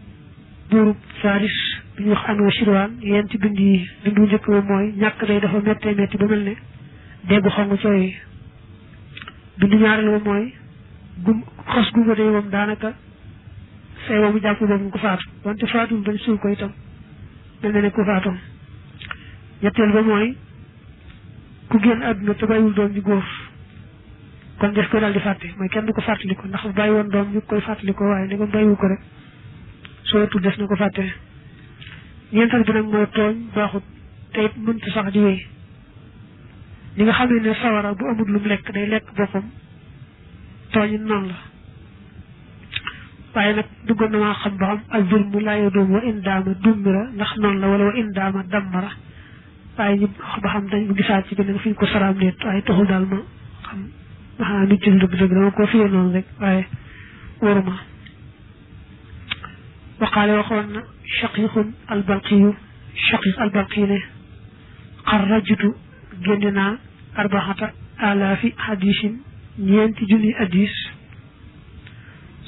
buurub Faris bi ñu wax an wa shirwaan yéen ci bind yi bindu njëkk ba mooy ñàkk day dafa méttee métti ba mel ne déggu xong cooy bindu ñaareel ba mooy xos gumba day moom daanaka say moomu jàpp boobu nga ko faatu wante faatuwul bañ suul ko itam mel na ne ku faatoon ñetteel ba mooy ku génn àdduna te bàyyiwul doom ju góor kon des koy daal di fàtte mooy kenn du ko fàttaliko ndax bàyyi woon doom ñu koy fàttaliko waaye ne ko bàyyiwu ko rek soo tudd des na ko fàtte ñeenteel bi nag mooy tooñ baaxut te it mënta sax di wéy li nga xam ne sawara bu amul lu mu lekk day lekk boppam tooñ it noonu la waaye nag duggoon na maa xam ba xam ak zulmu laa yaduum wa in daama dummira ndax noonu la wala wa in daama dammara waaye ñu ba xam dañ gisaat ci beneen fi ñu ko saraam neet waaye taxul daal ma xam maxaa nit ci dëgg-dëgg dama ko fiye noonu rek waaye waruma waqaale waxoon na shaqiqun albalqiyu shaqiq albalqi ne xar rajutu génne naa arbaxata alaafi hadisin ñeenti junni hadis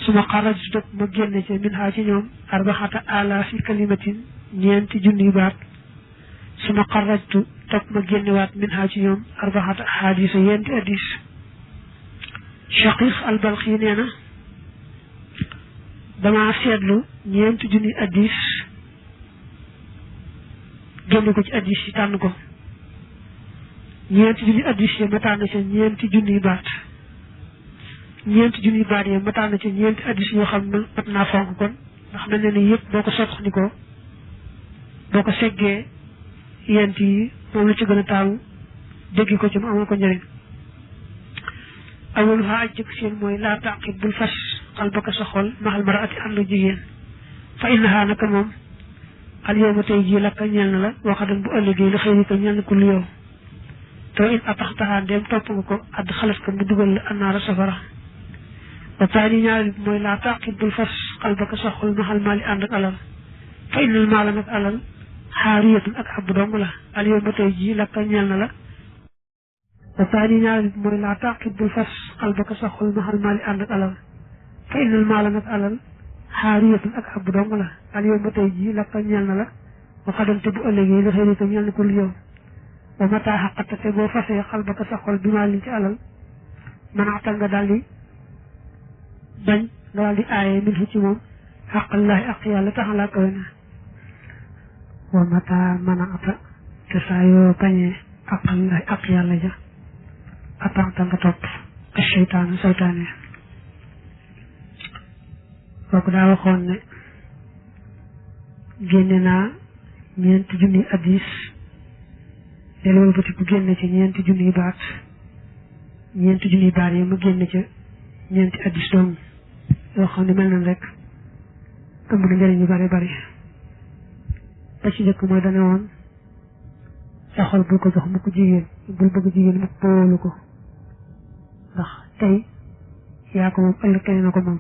suma xarajtu topp ma génne ca min haa ci ñoom arbaxata alaafi kalimatin ñeenti junni baat suma xarajtu topp ma génnewaat min haa ci ñoom arbaxata hadisa yenti hadis Shaqiq al-Balxi nee na dama seetlu ñeenti junni hadis génne ko ci hadis yi tànn ko ñeenti junni hadis yi ma tànn ca ñeenti junni baat ñeenti junni baat yi ma tànn ca ñeenti hadis yoo xam ne mat naa fonk kon ndax mel na ni yëpp boo ko soxnikoo boo ko seggee yent yi moom la ci gën a taamu dégg ko ci mu amal ko njëriñ awalu ha aj jëkk seen mooy laa taqib bul fas xalbaka sa xol maxal maraati àndu jigéen fa innaha naka moom al yawma tey jii lakka ñeel na la waxadan bu ëllëgee li xëy ko ñeel na ku lu yow te in ataxtaxaa ndeem topp nga ko add xalas ko mu dugal la annaara safara wa taani ñaari mooy laa taqib bul fas xalbaka sa xol maxal maali ànd ak alal fa innal maala nag alal xaariyatun ak ab dong la al yawma tey jii lakka ñeel na la wa taani ñaari mooy laa taqib bul fas xalbaka sa xol maxal maali ànd ak alal fa innal maala nag alal xaariyatun ak ab dong la al yawma tey jii lakka ñeel na la waxadante bu ëllëgee li xëy ko ñeel na ku lu yow wa mata xaqata te boo fasee xalbaka sa xol bi maa liñ ci alal manaata nga daal di bañ nga daal di aaye min fu ci moom xaqallaahi ak yàlla taxalaa kawe na wa mata manaata te saa yoo bañee xaqallaahi ak yàlla ja atanta nga topp ak seytaane seytaane kooku daa waxoon ne génne naa ñeenti junni hadis del wëlbati ku génne ci ñeenti junni baat yi mu génne ca ñeenti hadis doom yoo xam ne mel nañ rek ëmb na njëriñ yu bari bari ba ci njëkk mooy dane woon sa xol bul ko jox mu ko jigéen bul bëgg jigéen mu ko wóolu ko ndax tey yaa ko moom ëllëg keneen na ko moom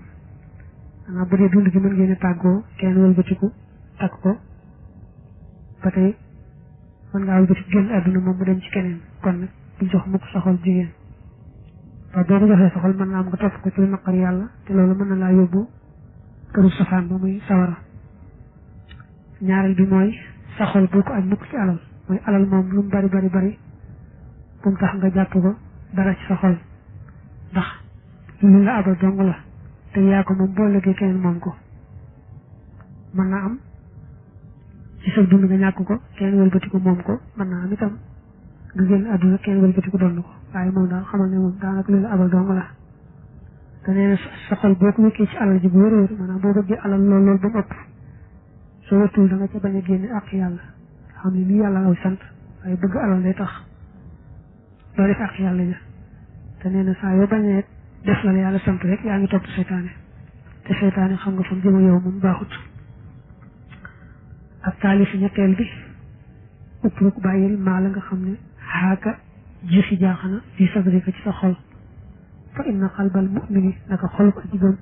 xanaa bu dee dund gi mën ngeen a tàggoo kenn wëlbatiku takk ko ba tey mën ngaa wëlbatiku génn àdduna moom mu dem ci keneen kon nag bul jox mu ko sa xol jigéen waaw boo ko joxee sa xol mën naa am nga topp ko ci lu naqar yàlla te loolu mën na laa yóbbu këru safaan ba muy sawara ñaareel bi mooy sa xol bul ko aj mukk ci alal mooy alal moom lu mu bari bari bari bu mu tax nga jàpp ko dara ci sa xol ndax lu la abal dong la te yaa ko moom boo lëggee keneen moom ko mën naa am ci sa dund nga ñàkk ko keneen wëlbatiku moom ko mën naa am itam nga génn àdduna keneen wëlbatiku doon ko waaye moom daal xamal ne moom daanaka lu la abal dong la te nee na sa xol boo ko wékkee ci alal ji bu wér wér maanaam boo bëggee alal lool ba mu ëpp soo wëttul da nga ca bañ a génne ak yàlla xam ne lii yàlla law sant waaye bëgg alal day tax doo def ak yàlla ja te nee na saa yoo bañee def la yàlla sant rek yaa ngi topp seytaane te seytaane xam nga fa mu jëm yow moom baaxut ak taalif ñetteel bi utruk bàyyil maa la nga xam ne xaaka jëfi jaaxana fi sadrika ci sa xol fa inna qalbal mu'mini naka xolub aji gëm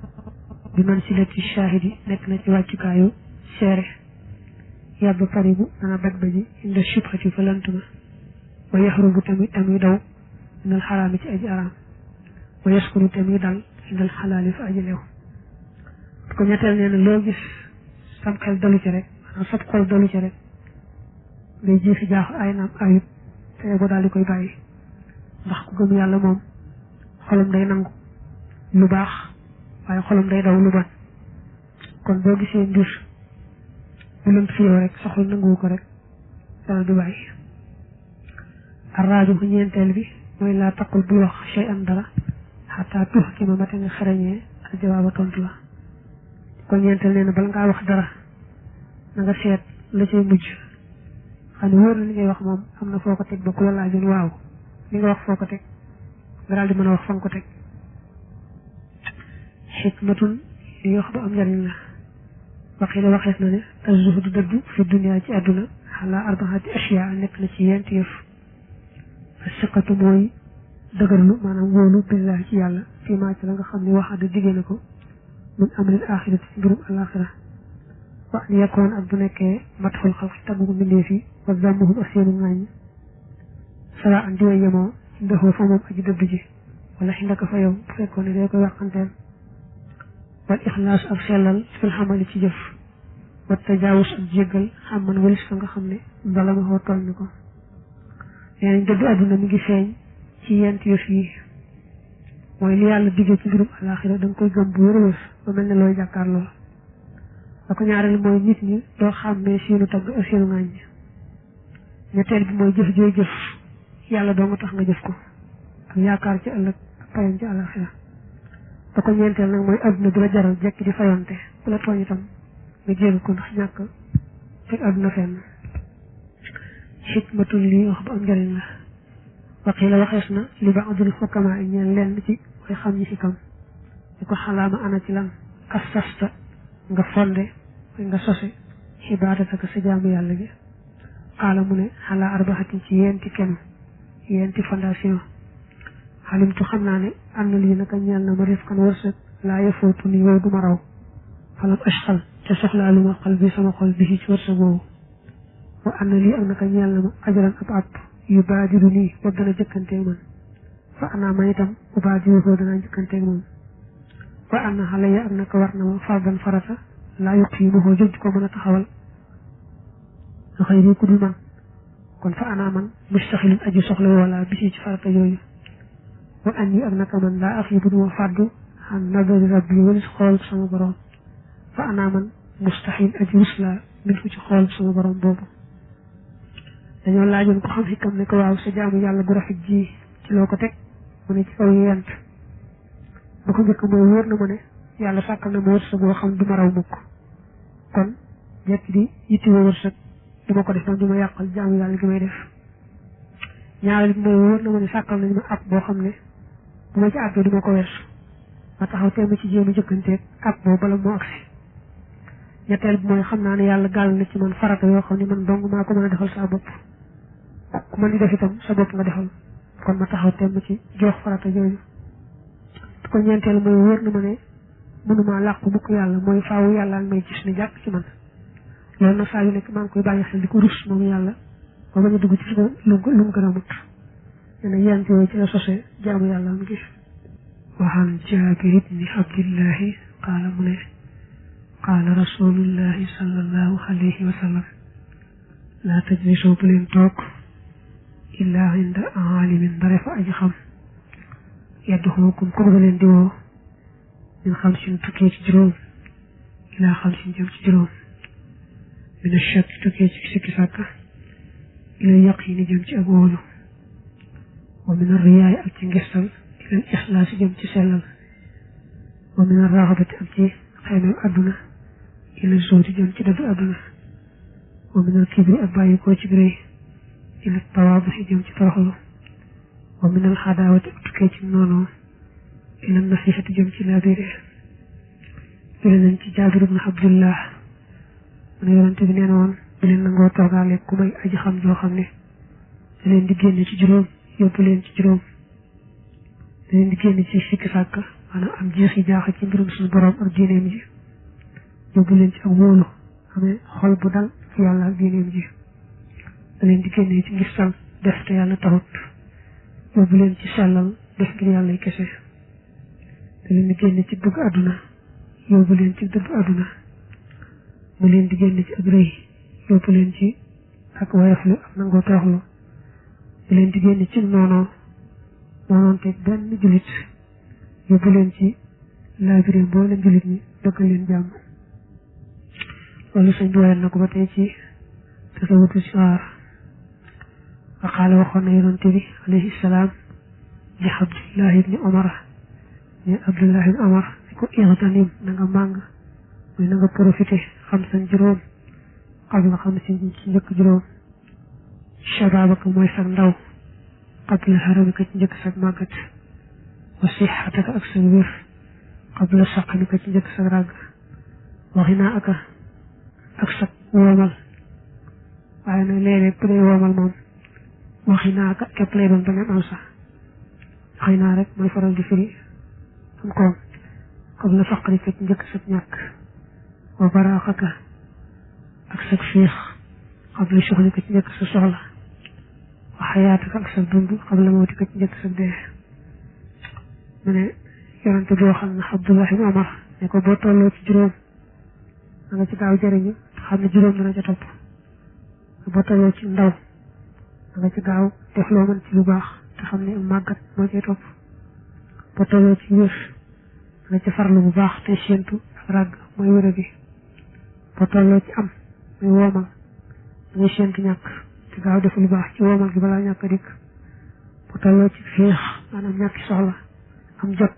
bi man silati shahidi nekk na ci wàccukaayu seere yàbb faribu dana baj baji inda shubhati fa lantuma wa yaxrubu tamit daw indal xaraami ci aji araam wa yaskuru tamit dal indal xalaali fa aji leew ko ñetteel nee na loo gis sam xel dalu ci rek maanaam sab xol dalu ci rek ngay jëfi jaaxu ay naam ayut te boo daal di koy bàyyi ndax ku gëm yàlla moom xolam day nangu lu baax waaye xolam day daw lu bon kon boo gisee mbir bu lënt fi yow rek sa xol nanguwu ko rek dana du bàyyi arraaju bu ñeenteel bi mooy laa taqul bul wax shay an dara xataa tux ki ma mate nga xarañee al jawaaba tontu la kon ñeenteel nee na bala ngaa wax dara na nga seet la cay mujj xam ne wóor na li ngay wax moom am na foo ko teg ba ku la laajoon waaw li nga wax foo ko teg nga daal di mën a wax fa nga ko teg xikmatun li wax ba am njariñ la waxi la waxees na ne az-zuhdu dëddu fi dunya ci àdduna xalaa arbaati ashyaa nekk na ci yent yëf as-siqatu mooy dëgërlu maanaam wóolu billahi ci yàlla fii maa ci la nga xam ne waxaada diggée na ko min amril axirati ci mbirum alaxira wa an yakoon ak bu nekkee matxul xalq taggu mbindee fi wa zammuhum ak seenu ŋàññ sara an diwa yemoo indahoo fa moom aji dëdd ji wala xindaka fa yow bu fekkoon ne day koy waxanteel wal ixlaas ak sellal fil xamali ci jëf wa tajaawus ak jéggal xam man walis fa nga xam ne bala ma xoo toll ni ko nee nañ dëddu àdduna mi ngi feeñ ci yent yëf yi mooy li yàlla diggee ci mbirum alaxira da nga koy gëm bu wér-wér ba mel ne looy jàkkaarloo la ko ñaareel mooy nit ñi doo xàmmee seenu tagg ak seenu ŋàññ ñetteel bi mooy jëf jooy jëf yàlla doo nga tax nga jëf ko ak yaakaar ci ëllëg ak payam ci alaxira da ko ñeenteel nag mooy àdduna du la jaral jekki di fayonte bu la tooñ itam nga jégg ko ndax ñàkk fekk àdduna fenn xikmatul lii wax bu am njëriñ la waxi la waxees na li ba adul xukkamaa yi ñeen lenn ci way xam ñi xikam di ko xalaama ana ci lan assasta nga fonde nga sose xibadataka sa jaamu yàlla gi xaala mu ne xalaa arbaxatin ci yenti kenn yenti fondation xalimtu xam naa ne am na lii naka ñeel na ma rif kan wërsëg laa yëfootu ni yow duma raw falam ashxal te soxlaa lu ma xal bi sama xol bi ci wërsëg boobu wa am na lii ak naka ñeel na ma ajaran ab àpp yu baadiru nii ba dana jëkkanteeg man fa ana man itam u baadiru foo dana jëkkanteeg moom wa am na xale ya ak naka war na ma fardan farata laa yokk yi ma xoo jóg ko mën a taxawal nga xëy nii ku dul man kon fa ana man mustaxilun aju soxla wala bisi ci farata yooyu wa an yi ak naka man laa ax yi bu duma fàddu xam nadari rabbi walis xool sama borom fa ana man mustaxil aju rusla min fu ci xool sama borom boobu dañoo laajoon ko xam xikam ne ko waaw sa jaamu yàlla gu rafet ji ci loo ko teg mu ne ci kaw yent ba ko njëkk mooy wóor na ma ne yàlla sàkkal na ma wërsëg boo xam du ma raw mukk kon jekk di yittewoo wërsëg du ma ko def moom du ma yàqal jaamu yàlla gi may def ñaareel bi mooy wóor na ma ne sàkkal nañu ma ab boo xam ne bu ma ci àggee du ma ko weesu ma taxaw teem ci jéem a jëkkanteeg ab boobu bala moo agsi ñetteel bi mooy xam naa ne yàlla gàll na ci man farata yoo xam ne man dong maa ko mën a defal sa bopp ku mën di def itam sa bopp nga defal kon ma taxaw teem ci jox farata yooyu ko ñeenteel mooy wóor na ma ne mënumaa làqu mukk yàlla mooy faawu yàlla may gis ne jàkk ci man loolu nag saa yu nekk maa ngi koy bàyyi xel di ko rus moom yàlla ba bañ a dugg ci lu mu gën a mut nee na yent yooyu ci la sose jaamu yàlla am gis waxaan Jaabir ibni Abdillahi qaala mu ne qaala rasulullahi sallallahu alayhi wa sallam laa tajlisoo bu leen toog illaa inda aalimin dara fa aji xam yadduxukum ko bëgg leen di woo min xam sin tukkee ci juróom ilaa xam sin jëm ci juróom min achak tukkee ci sikki sàkka ila yaqini jëm ci ak wóolu wa min arriyaay ak ci ngistal ila ixlaasi jëm ci sellal wa min arraxabati ak ci xeymem àdduna ila zooti jëm ci dëddu àdduna wa min alkibri ak bàyyi koo ci biréy ila tawaaduxi jëm ci toroxlu wa min alxadaawati ak tukkee ci noonu ila nasihati jëm ci laabire jële nañ ci Jaabir ibn Abdullah mu ne yonente bi nee na woon di leen nangoo toogaale ku may aji xam joo xam ne da leen di génne ci juróom yóbbu leen ci juróom da leen di génne ci sikki sàkk maanaam am jeexi jaaxa ci mbirum suñu borom ak diineem ji yóbbu leen ci ak wóolu amee xol bu dal ci yàlla ak diineem ji da leen di génne ci ngistal def te yàlla taxut yóbbu leen ci sellal def ngir yàlla kese da leen di génne ci bëgg àdduna yóbbu leen ci dëgg àdduna mu leen di génne ci ak rëy yóbbu leen ci ak woyoflu ak nangoo toroxlu mu leen di génne ci noonoon teg benn jullit yóbbu leen ci laabire boo leen jullit ñi bëgg leen jàmm loolu sëñ bi woyal na ko ba tey ci tasawutu sigaar waxaale waxoon na yonante bi alayhi salaam li Abdullah ibni Omar ni Abdullah ibni Omar ni ko ixtanim na nga màng muy na nga profité xam sañ juróom qabla xam si ci njëkk juróom shababaka mooy sag ndaw qabla haramika ci njëkk sag màggat wa sixataka ak sag wér qabla saqamika ci njëkk sag ràgg waxinaa aka ak sag woomal waaye nag léeg-léeg bu dee woomal moom waxinaa aka képp lay doon ba ngeen am sax xëy naa rek mooy faral di firi am koom qabla faqrika ci njëkk sag ñàkk wa baraaxaka ak sag fiix qabla soxlika ci njëkk sa soxla wa xayaataka ak sa dund xam la mawti ko ci njëkk sa dee mu ne yonente boo xam ne Abdullah ibn Umar ne ko boo tolloo ci juróom da nga ci gaaw jëriñu xam ne juróom dana ca topp boo tolloo ci ndaw da nga ci gaaw def loo mën ci lu baax te xam ne màggat moo cay topp boo tolloo ci wér da nga ci farlu bu baax te séentu ak ràgg mooy wéra bi boo tolloo ci am muy woomal da ngay séentu ñàkk te gaaw def lu baax ci woomal gi balaa ñàkk dikk boo tolloo ci féex maanaam ñàkki soxla am jot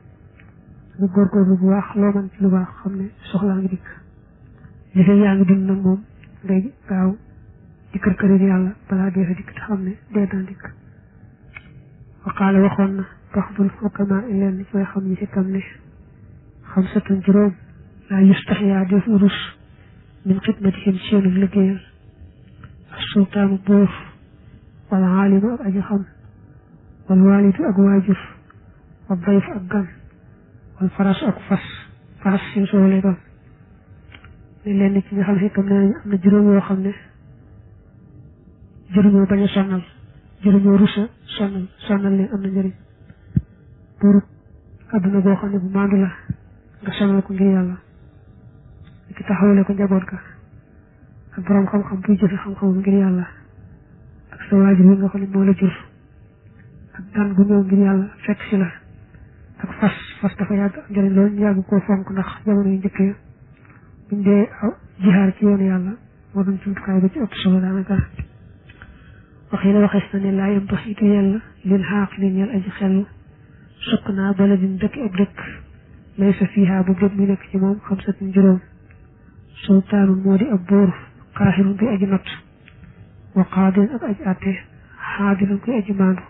nga góorgóorlu bu baax loo mën ci lu baax xam ne soxlaa ngi dikk li fay yaa ngi dund nag moom ngay gaaw di kër kër yàlla balaa dee fa dikk te xam ne dee dana dikk waqaala waxoon na baxdul xukama leen ci way xam ñi si tam ne xam satun juróom laa yustaxyaa def urus min xidmatihim seenu liggéeyal ak sultaanu buur wala aalimu ak aji xam wal waalidu ak waajur wal dayf ak gan wal faras ak fas seen soo lay doon ne leen ci nga xam si tam ne nañu am na juróom yoo xam ne jëriñoo bañ a sonnal jëriñoo rusa sonnal leen am na njëriñ buurub adduna boo xam ne bu maandu la nga sonnal ko ngir yàlla ki taxawale ko njaboot ga ak borom xam-xam buy jëfe xam-xam ngir yàlla ak sa waajur yi nga xam ne moo la jur ak gan gu ñëw ngir yàlla fekk si la ak fas dafa yàgg am njëriñ loolu ñu yàgg koo fonk ndax jamono yu njëkk ya buñ dee jihaar ci yoonu yàlla moo doon jumtukaay ba ci ëpp solo daanaka waxi la waxees na ne laa yem tax itu yàlla lil xaaq li ñeel aji xellu sukk naa baladin dëkk ab dëkk lay sa fiihaa bu bépp mi nekk ci moom xam satin juróom sultaanun moo di ab buur xaaxirun koy aji not wa qaadin ak aji àtte xaadilun koy aji maandu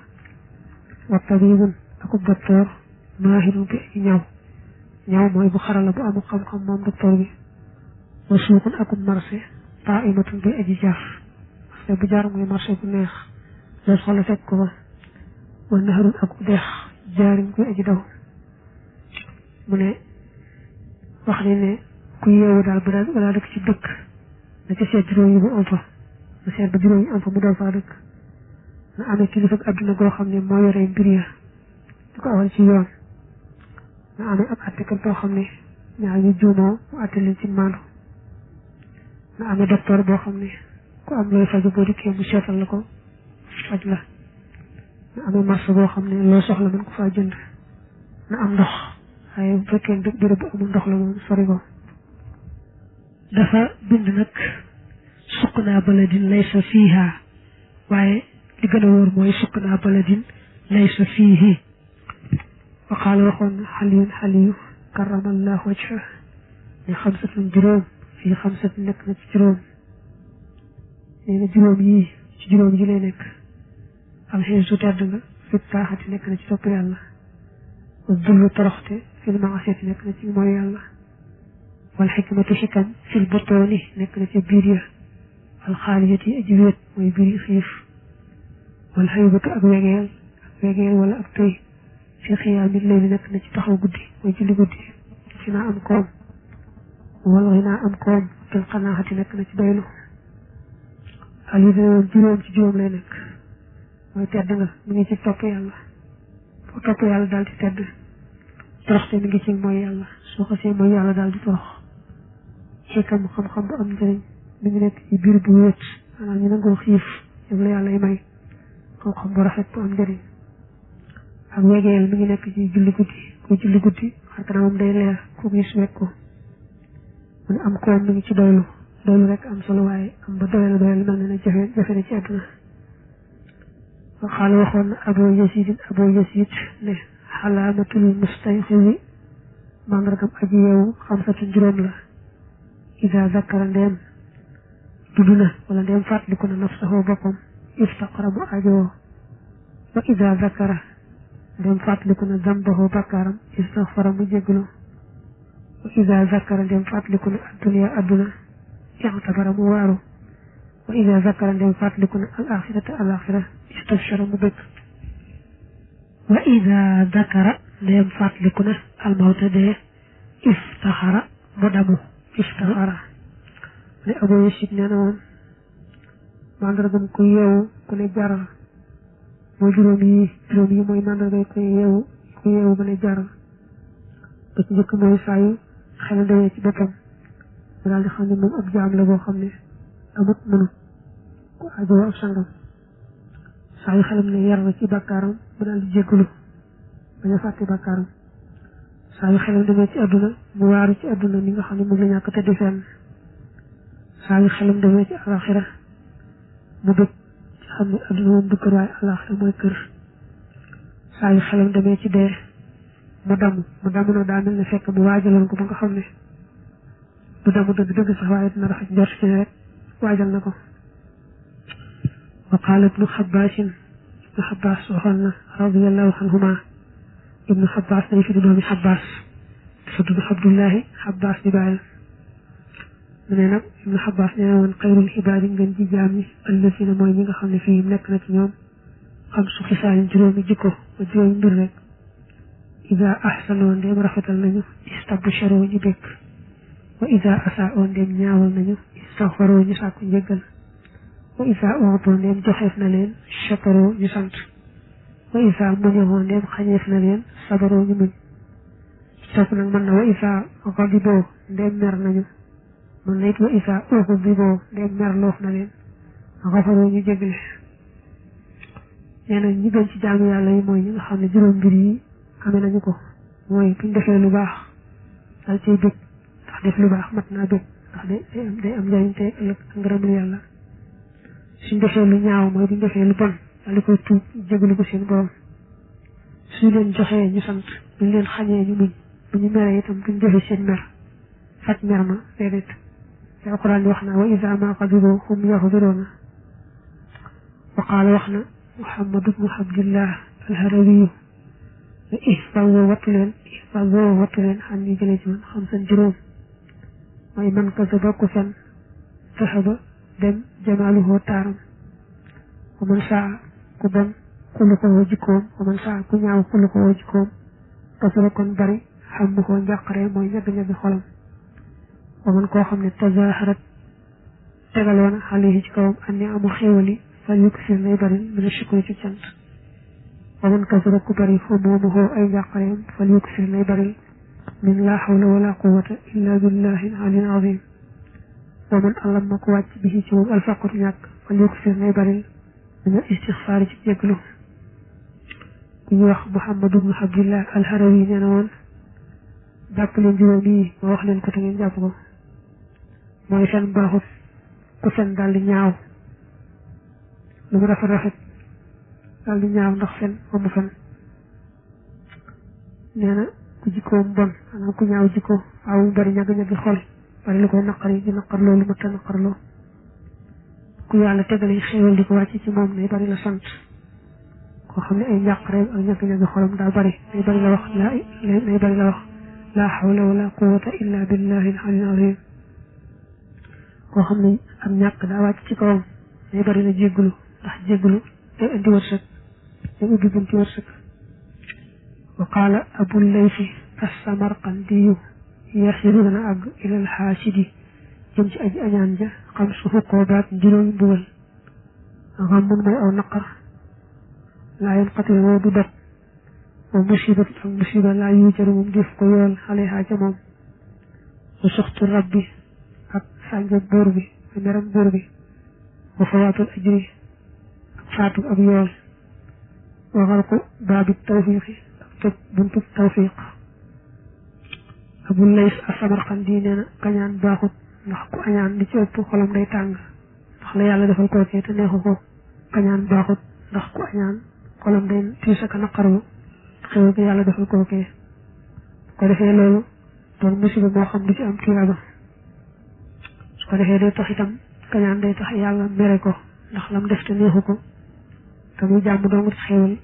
wa tabibun akub docteur maahirun koy aji ñaw mooy bu xarala bu amul xam-xam moom docteur bi wa suuqun akub marché taimatun koy aji jaar marché bu jaar mooy marché bu neex loolu soxla fekk ko fa wa naharun akub deex jaarin koy aji daw mu ne wax ne ku yeewu daal balaa dëkk ci dëkk na ci seet juróom yi mu am fa na seet ba juróom yi am fa mu doon faa dëkk na amee kilifa ak adduna goo xam ne moo yoree mbir ya di ko awal ci yoon na amee ab attekat boo xam ne ñaar ñu juumoo mu atte leen ci maandu na amee docteur boo xam ne ku am looy faju boo dikkee mu seetal la ko faj la na amee marché boo xam ne loo soxla mën ko faa jënd na am ndox waaye bu fekkee béréb bu amul ndox la moom sori ko dafa bind nag suq naa baladin laysa fiiha waaye li gën a wóor mooy suq naa baladin laysa fiihi wa qaala waxoon xaliyu karamallahu wajha ne xamsatun juróom fii xamsatin nekk na ci juróom nee na juróom yii ci juróom ji lay nekk alxiisu tedd nga fi taaxati nekk na ci topp yàlla wa dullu toroxte fil maasiyati nekk na ci mooy yàlla wal xikmatu xikam fil botooni nekk na ci biir ya wal xaaliyati aji wéet mooy biir xiif wal xaybatu ak wegeel wala ak tëy fi xiyaami layli nekk na ci taxaw guddi mooy julli guddi ci naa am koom wal xinaa am koom fil qanaati nekk na ci doylu al yi dina juróom ci juróom lay nekk mooy tedd nga mi ngi ci topp yàlla boo topp yàlla daal di tedd toroxte mi ngi ci mooy yàlla soo xasee mooy yàlla daal di torox xikam xam-xam bu am njëriñ mi ngi nekk ci biir bu wéet maanaam ñu nangoo xiif ñoom la yàlla yi may xam-xam bu rafet bu am njëriñ ak wegeel mi ngi nekk ci julli guddi kuy julli guddi xar kanamam day leer ku gis wekk ko mu ne am koom mi ngi ci doylu rek am solo waaye am ba doylu mel na ne jafe na ci àdduna waxaala waxoon na Abu Yasid ne xalaamatul mustayxizi mandargam aji yeewu xamsatu juróom la ida zakara ndeem tudd na wala ndeem fàttaliku na nafsahu boppam iftaqara mu ajoo wa ida zakara ndeem fàttaliku na zambahu bakkaaram istaxfara mu jégglu wa ida zakara ndeem fàttaliku na adduniya adduna ixtabara mu waaru wa ida zakara ndeem fàttaliku na al axirata al axira istabshara mu bëgg wa ida dakara ndeem fàttaliku na almawta dee iftaxara mu damu iftaxara ne Abu Yasid nee na woon mandargam ku yeewu ku ne jaral mooy juróom yi mooy mandargay ku yeewu ba ne jaral ba ci njëkk mooy saa yu xelam demee ci boppam mu daal di xam ne moom ab jaam la boo xam ne amut mënu ku ajoo ab sangam saa yu xelam ne yar na ci bàkkaaram mu daal di jéggalu bañ a fàtte bàkkaaram saa yu xelam demee ci àdduna mu waaru ci àdduna ni nga xam ne moom la ñàkk tëdd fenn saa yu xelam demee ci alaxira mu bëgg ci xam ne àdduna moom du kër waaye alaxira mooy kër saa yu xelam demee ci dee mu damm na daa mel ne fekk mu waajaloon ko ba nga xam ne du damm dëgg sax waaye dina rafet njort ci ne rek waajal na ko wa qaala ibnu xabbaasin ibnu xabbaas waxoon na radiyallahu anhuma ibnu xabbaas day fi di doomi xabbaas dafa tudd abdullahi xabbaas di bàyyi mu ne nag ibnu xabbaas nee na woon xayrul xibaar yi ngeen ji jaam ñi allazina mooy ñi nga xam ne fii nekk na ci ñoom xam su xisaalin juróomi jikko ba juróomi mbir rek ida ahsanoo ndéem rafetal nañu istabsharoo ñu békk wa ida asaa'oo ndéem ñaawal nañu istaghfaroo ñu sàkku njëggal wa ida uutoo ndéem joxeef na leen shakaroo ñu sant wa ida muñahoo ndéem xañeef na leen sabaroo ñu muñ topp nag mën na wa ida xadiboo ndéem mer nañu mën na it wa ida uxdiboo ndéem mer loof na leen xafaroo ñu jégle nee na ñi gën ci jaamu yàlla yi mooy ñi nga xam ne juróom mbir yi amee nañu ko mooy buñ defee lu baax dal cay bëgg ndax def lu baax mat naa bëgg ndax day am njëriñ te ëllëg ngërëmul yàlla suñ defee lu ñaaw mooy buñ defee lu bon dal di koy tuub jégalu ko seen borom suñ leen joxee ñu sant buñ leen xañee ñu muñ bu ñu meree itam buñ defee seen mer faj mer ma déedéet te alquran wax na wa iza ma qadiru hum yaxfiruuna wa qaala wax na Muhammad ibnu Abdillah al-Harawiyu ihfazoo wattu leen xam ni jëlee ci man xam seen juróom mooy man kasaba ku fen zahaba dem jamaaluhu taaram wa man saa ku bon xuluqoo jikkoom wa man saa ku ñaaw xuluqoo jikkoom kasaba kon bari xam mu koo njàqare mooy ñagg-ñagg xolam wa man koo xam ne tazaharat tegaloona alayhi ci kawam an ni amul xéewali fal yuksir nay bari mina shukri ci cant wa man kasara ku bari humuumuhu ay njàqareem fal yuksir nay bari min laa hawla wala quwwata illa billahi al-aliyyil azim wa man allama ku wàcc bi ci moom alfaqru ñàkk fal yuksir nay bari mina istixfaar ci jéglu ku ñu wax Muhammad ibnu Abdillah al-Harawi nee na woon jàpp leen juróom yi ma wax leen ko te ngeen jàpp ko mooy fen baaxut ku fen daal di ñaaw lu mu rafet daal di ñaaw ndax fen amu fen nee na ku jikkoom bon maanaam ku ñaaw jikko waaw bari ñagg-ñaggi xol bari lu koy naqari di naqar loolu mëtta naqarloo ku yàlla tegale xéewal di ko wàcc ci moom nay bari la sant koo xam ne ay njàqareem ak ñagg-ñaggi xolam daal bari nay bari la wax laa hawla wala quwwata illa billahi al-aliyyil azim koo xam ne am ñàkk daa wàcc ci kawam nay bari la jéggulu ndax jéggulu day indi wërsëg day ubbi bunti wërsëg wa qaala abul laysi as-samarqandiyu yasiru dana àgg ilal xaasidi jëm ci aji añaan ja xam su xuqoobaat juróomi mbugal xam mun mooy aw naqar laa yanqati woo du dog wa musibat ak musiba laa yujaru moom def ko yool xalehaa ca moom wa suxtu rabbi ak sànjab buur bi meram buur bi wa fawaatul ajri ak faatu ab yool wa xalqu baabi tawfiqi ak tëj buntu tawfiq Abul Lays as-Samarqandi nee na kañaan baaxut ndax ku añaan li ci ëpp xolam day tàng ndax la yàlla defal kookee te neexu ko kañaan baaxut ndax ku añaan xolam day tiis ak naqarlu xew gi yàlla defal kookee ko defee loolu doon musiba moo xam du ci am tuyaaba su ko defee day tax itam kañaan day tax yàlla mere ko ndax lam def te neexu ko te muy jàmm dong ci xewal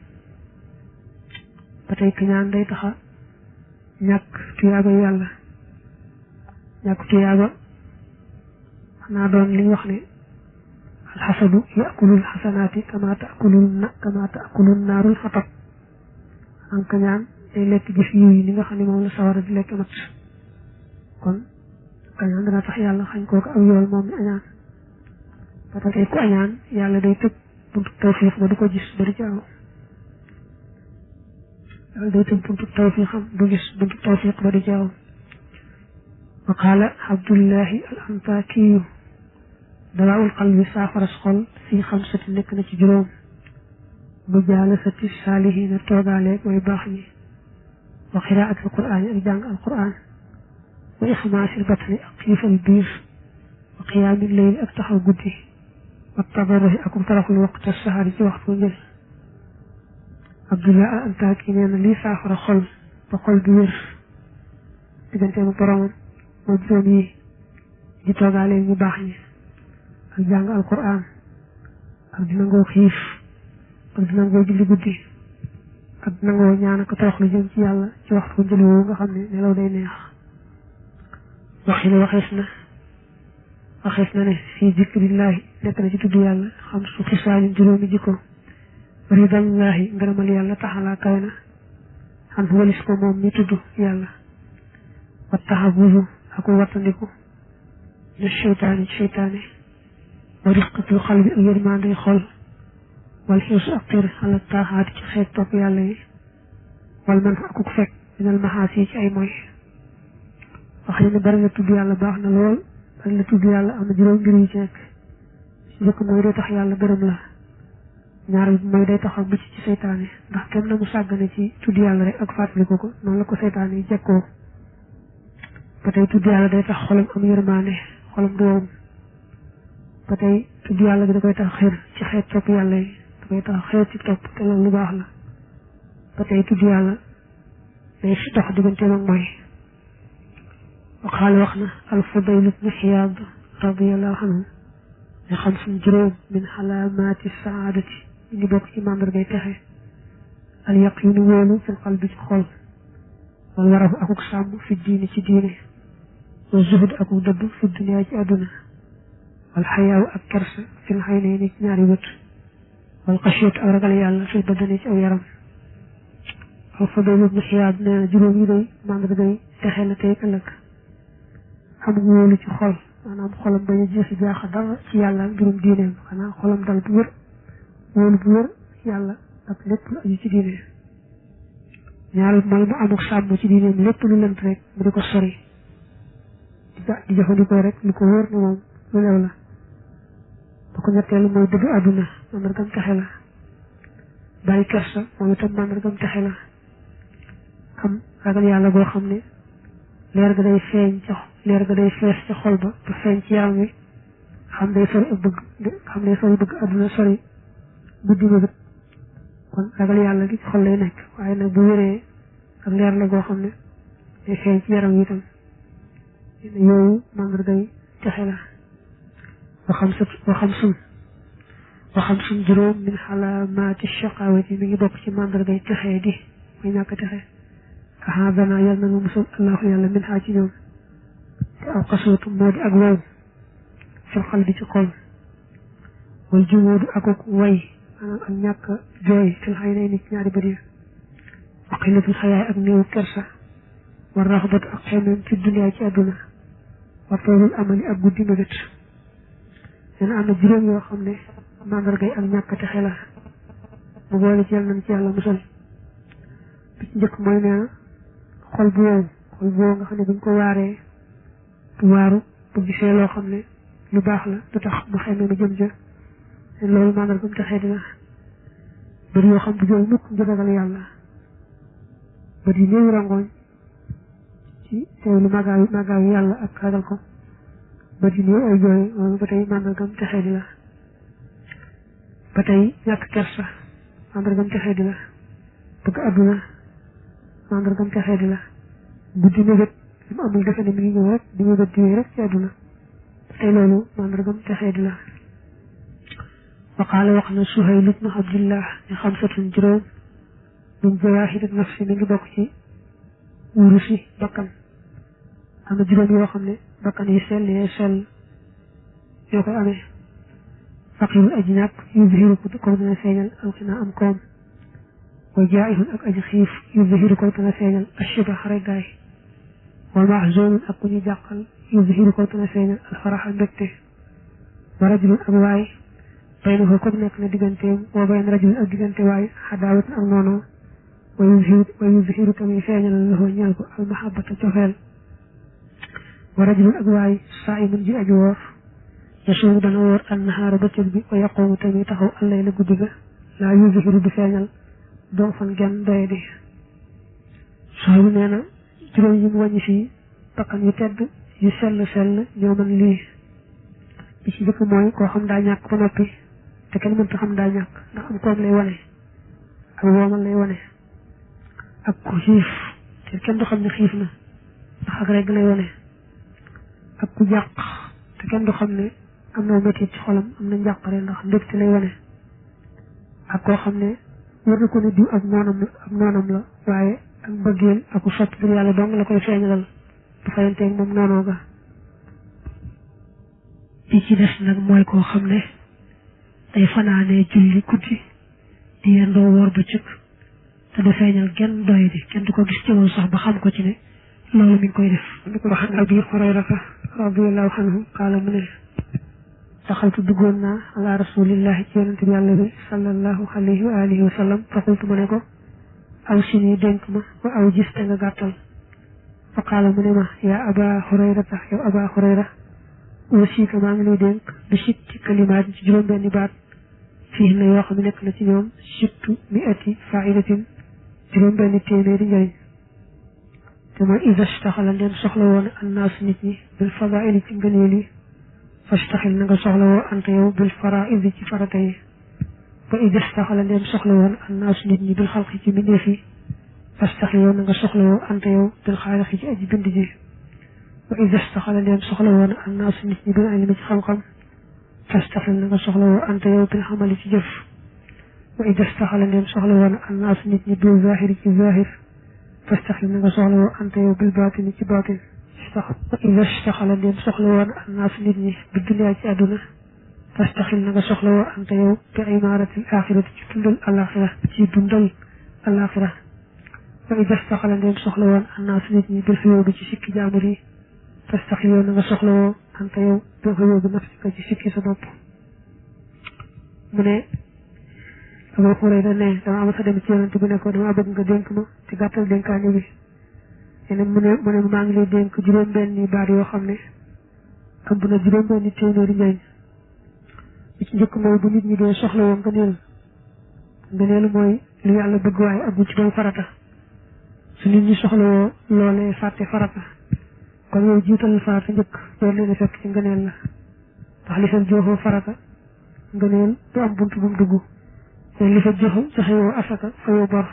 ba tey kañaan day taxa ñàkk tuyaaba yàlla ñàkk tuyaaba xanaa doon li ñu wax ne alxasadu yakulul xasanaati kama taakulul naarul xatab am kañaan day lekk jëf yiw yi ni nga xam ne moom la sawara di lekk mat kon kañaan dana tax yàlla xañ kooku am yool moom mi añaan ba tey ku añaan yàlla day tëj buntu tawfiix ba du ko gis ba du ci aw daal day tëj buntu tawfiqam du gis buntu tawfiq ba di jaaw wa qaala Abdullahi al Antakiyu dawaa'ul qalbi saafaras xol fii xamsati nekk na ci juróom mujaalasati saalihiina toogaaleeg way baax ñi wa qiraa'ati alquraan ak jàng alquraan wa ixmaasil batni ak xiifal biir wa qiyaamil layl ak taxaw guddi wa tadarruhi ak taraxul waqta sahari ci waxtu njël Abdullah al Antaki nee na lii saafara xol ba xol bi wér diggante mu boromam mooy juróom yi di toogaaleeg ñu baax ñi ak jàng alquraan ak di nangoo xiif ak di nangoo julli guddi ak di nangoo ñaan ak toroxlu jëm ci yàlla ci waxtu njël woowu nga xam ne nelaw day neex waxi la waxees na ne fii zikrillahi nekk na ci tudd yàlla xam su xisaalin juróomi jikko ridallahi ngërëmal yàlla taxalaa kawe na xam walis ko moom mi tudd yàlla wa taxabusu ak wattandiku ne seytaane ci seytaane wa riqatul xalbi ak yërmande xol wal xiisu ak xir xala taaxaati ci xeet topp yàlla yi wal man akuk fekk minal maxaasi ci ay moy wax ne bari la tudd yàlla baax na lool bari la tudd yàlla am na juróom mbir yu ci nekk ci njëkk mooy day tax yàlla gërëm la ñaar mooy day taxaw mucc ci seytaane ndax kenn na mu sàggane ci tudd yàlla rek ak fàttaliku ko noonu la ko seytaane yi jekkoo ba tey tudd yàlla day tax xolam am yërmaane xolam du wow ba tey tudd yàlla bi da koy tax xër ci xeet topp yàlla yi da koy tax xër ci topp te loolu lu baax la ba tey tudd yàlla day dox digganteem ak mooy waxaale wax na al-Fudayl ibn Iyaad radiyallahu anhu ne xam suñ juróom min xalaamaati saadati ñu bokk ci màndargay texe al yaqiinu wóolu fil qalbi ci xol wal warabu akuk sàmm fi diini ci diine wa zuhud akuk dëdd fi dunya ci àdduna wal xayaawu ak kersa fil xaynayni ci ñaari bët wal xasiyatu ak ragal yàlla fil badani ci aw yaram al-Fudayl ibn Iyaad nee na juróom yi day màndargay texe la tey ëllëg am wóolu ci xol maanaam xolam bañ a jeexi jaaxa dara ci yàlla ak mbirum diineem xanaa xolam dal bu wér wóolu bu wér yàlla ak lépp lu aju ci diine ñaareel mooy mu amuk sàmm ci diineem lépp lu lënt rek mu di ko sori di jëfandikoo rek lu ko wóor ne moom lu lew la ba ko ñetteelu mooy dëgg àdduna mandargam texe la bàyyi kersa moom itam mandargam texe la am ragal yàlla goo xam ne leer ga day feeñ ca leer ga day fees ca xol ba ba feeñ ci yaram wi xam day sori ak bëgg xam day sori bëgg àdduna sori guddi bëgg kon ragal yàlla gi ci xol lay nekk waaye nag bu wéree ak leer la goo xam ne day feeñ ci yaram wi itam yooyu mandargay texe la waxam sun juróom min xalaamaati shaqaawati mi ngi bokk ci mandargay texe di muy ñàkk texe ahadana yàlla na nga musal allahu yàlla min xaa ci ñoom te aw xasootu moo di ak wow fil xalbi ci xol wal jumóodu akuk way maanaam ak ñàkk jooy fil xaynayni ci ñaari bët yi wa qillatul xayaay ak néewu kersa war raxbatu ak xemmeem ci duniyaa ci àdduna wa toolul amali ak guddi mbébét nee na am na juróom yoo xam ne mandargay ak ñàkk texe la mu boole ci yàlla nañ ci yàlla musal bi ci njëkk mooy nee na xol bu wow nga xam ne buñ ko waaree du waaru bu gisee loo xam ne lu baax la du tax mu xamee ma jëm ja loolu mandargam texee dina bët yoo xam bu jooy mukk ngir ragal yàlla bët yi néew rangooñ ci teewlu màggaayu yàlla ak ragal ko bët yi néew ay jooy loolu ba tey mandargam texee di la ba tey ñàkk kersa mandargam texee di la bëgg àdduna mandargam texee di la guddi mébét li mu amul defe ne mi ngi ñëw rek di mébét di rek ci àdduna tey loolu mandargam texee di la waqaala wax na Suhayl ibn Abdillah ne xamsatun juróom min jawaahiri nafsi mi ngi bokk ci wurusi bakkan am na juróom yoo xam ne bakkan yi sell yee sell yoo koy amee faqirul aji ñàkk yuzhiru ko dina feeñal alxinaa am koom wa jaa'ihun ak aji xiif yuzhiru ko dina feeñal ashiba reggaay wa mahzunun ak ku ñu jàqal yuzhiru ko dina feeñal alfaraxa mbégte wa rajulun ak waay baynahu ko nekk na digganteem wa bayn rajulun ak diggante waay xadaawatun ak noonu ويظهر كما فعل له نيالكو المحبة تفعل ورجل أقواي صائم جي أجوار يصوم دنور النهار بتجبي ويقوم تمي تخو الليل قدبه لا يظهر بفعل ضعفا جن doyadi saabu neena juróom yi mu wàññi fii bakkan yu tedd yu sell ñoo mën lii bi ci jëkk mooy koo xam daa ñàkk ba noppi te kenn mënta xam daa ñàkk ndax am koom lay wane ak woomal lay wane ak ku xiif te kenn du xam ne xiif na ndax ak rek lay wane ak ku jàq te kenn du xam ne am na métit ci xolam am na njàqare ndax mbégte lay wane ak koo xam ne war na ko ne diw ak noonam la waaye ak mbëggeel ak ku sopp ngir yàlla dong la koy feeñalal du fayanteeg moom noonoo ga bi ci des nag mooy koo xam ne day fanaanee julli guddi di yendoo woor bëccëg te du feeñal genn doy di kenn du ko gis ci moom sax ba xam ko ci ne loolu mi ngi koy def di ko wax Abi Hurayrata radiyallahu anhu qaala mu ne daxaltu duggoon naa ala rasulillahi ci yonente bi yàlla bi sallallahu alayhi wa alihi wa sallam fa qultu ma ne ko aw si nii dénk ma wa aw gis te nga gàttal fa qaala mu ne ma yaa aba hurayrata yow aba hurayra aussi maa ngi lay dénk bi sitti kalimaat ci juróom benni baat fii na yoo xam ne nekk na ci ñoom sittu mi ati faidatin juróom benni téeméeri njëriñ te mooy ida staxala leen soxla woon annaas nit ñi bil fadaili ci ngëneel yi fastaxil na nga soxla woo ante yow bil faraidi ci farata yi wa ida staxala leen soxla woon annaas nit ñi bil xalqi ci mbindeef yi fastaxil yow na nga soxla woo ante yow bil xaalixi ci aji bind ji wa ida staxala leen soxla woon annaas nit ñi bil ilmi ci xam-xam fastaxil na nga soxla woo ante yow bil xamali ci jëf wa ida staxala leen soxla woon annaas nit ñi bil zahiri ci zahir fastaxil na nga soxla woo ante yow bil baatini ci baatin wa ida staxala leen soxla woon annaas nit ñi bi dunya ci àdduna fastaxil na nga soxla woo ante yow bi imaaratil axirati ci dundal alaxira wa ida staxala leen soxla woon annaas nit ñi bil xuyoo bi ci sikki jaamur yi fastaxil yow na nga soxla woo ante yow bil xuyoo bi nafsika ci sikki sa bopp mu ne Abu Hurayra ne dama am sa dem ci yonent bi ne ko dama bëgg nga dénk ma te gàttal dénkaane bi yeneen mu ne maa ngi lay dénk juróom benni baat yoo xam ne ëmb na juróom benni téeméeri njëriñ li ci njëkk mooy bu nit ñi dee soxla woo ngëneel mooy lu yàlla bëgg waaye aggu ci doon farata su nit ñi soxla woo loolee fàtte farata kon yow jiital farata njëkk door leen a fekk ci ngëneel la ndax li fa joxoo farata ngëneel du am bunt bu mu dugg te li fa joxe woo asaka fayoo bor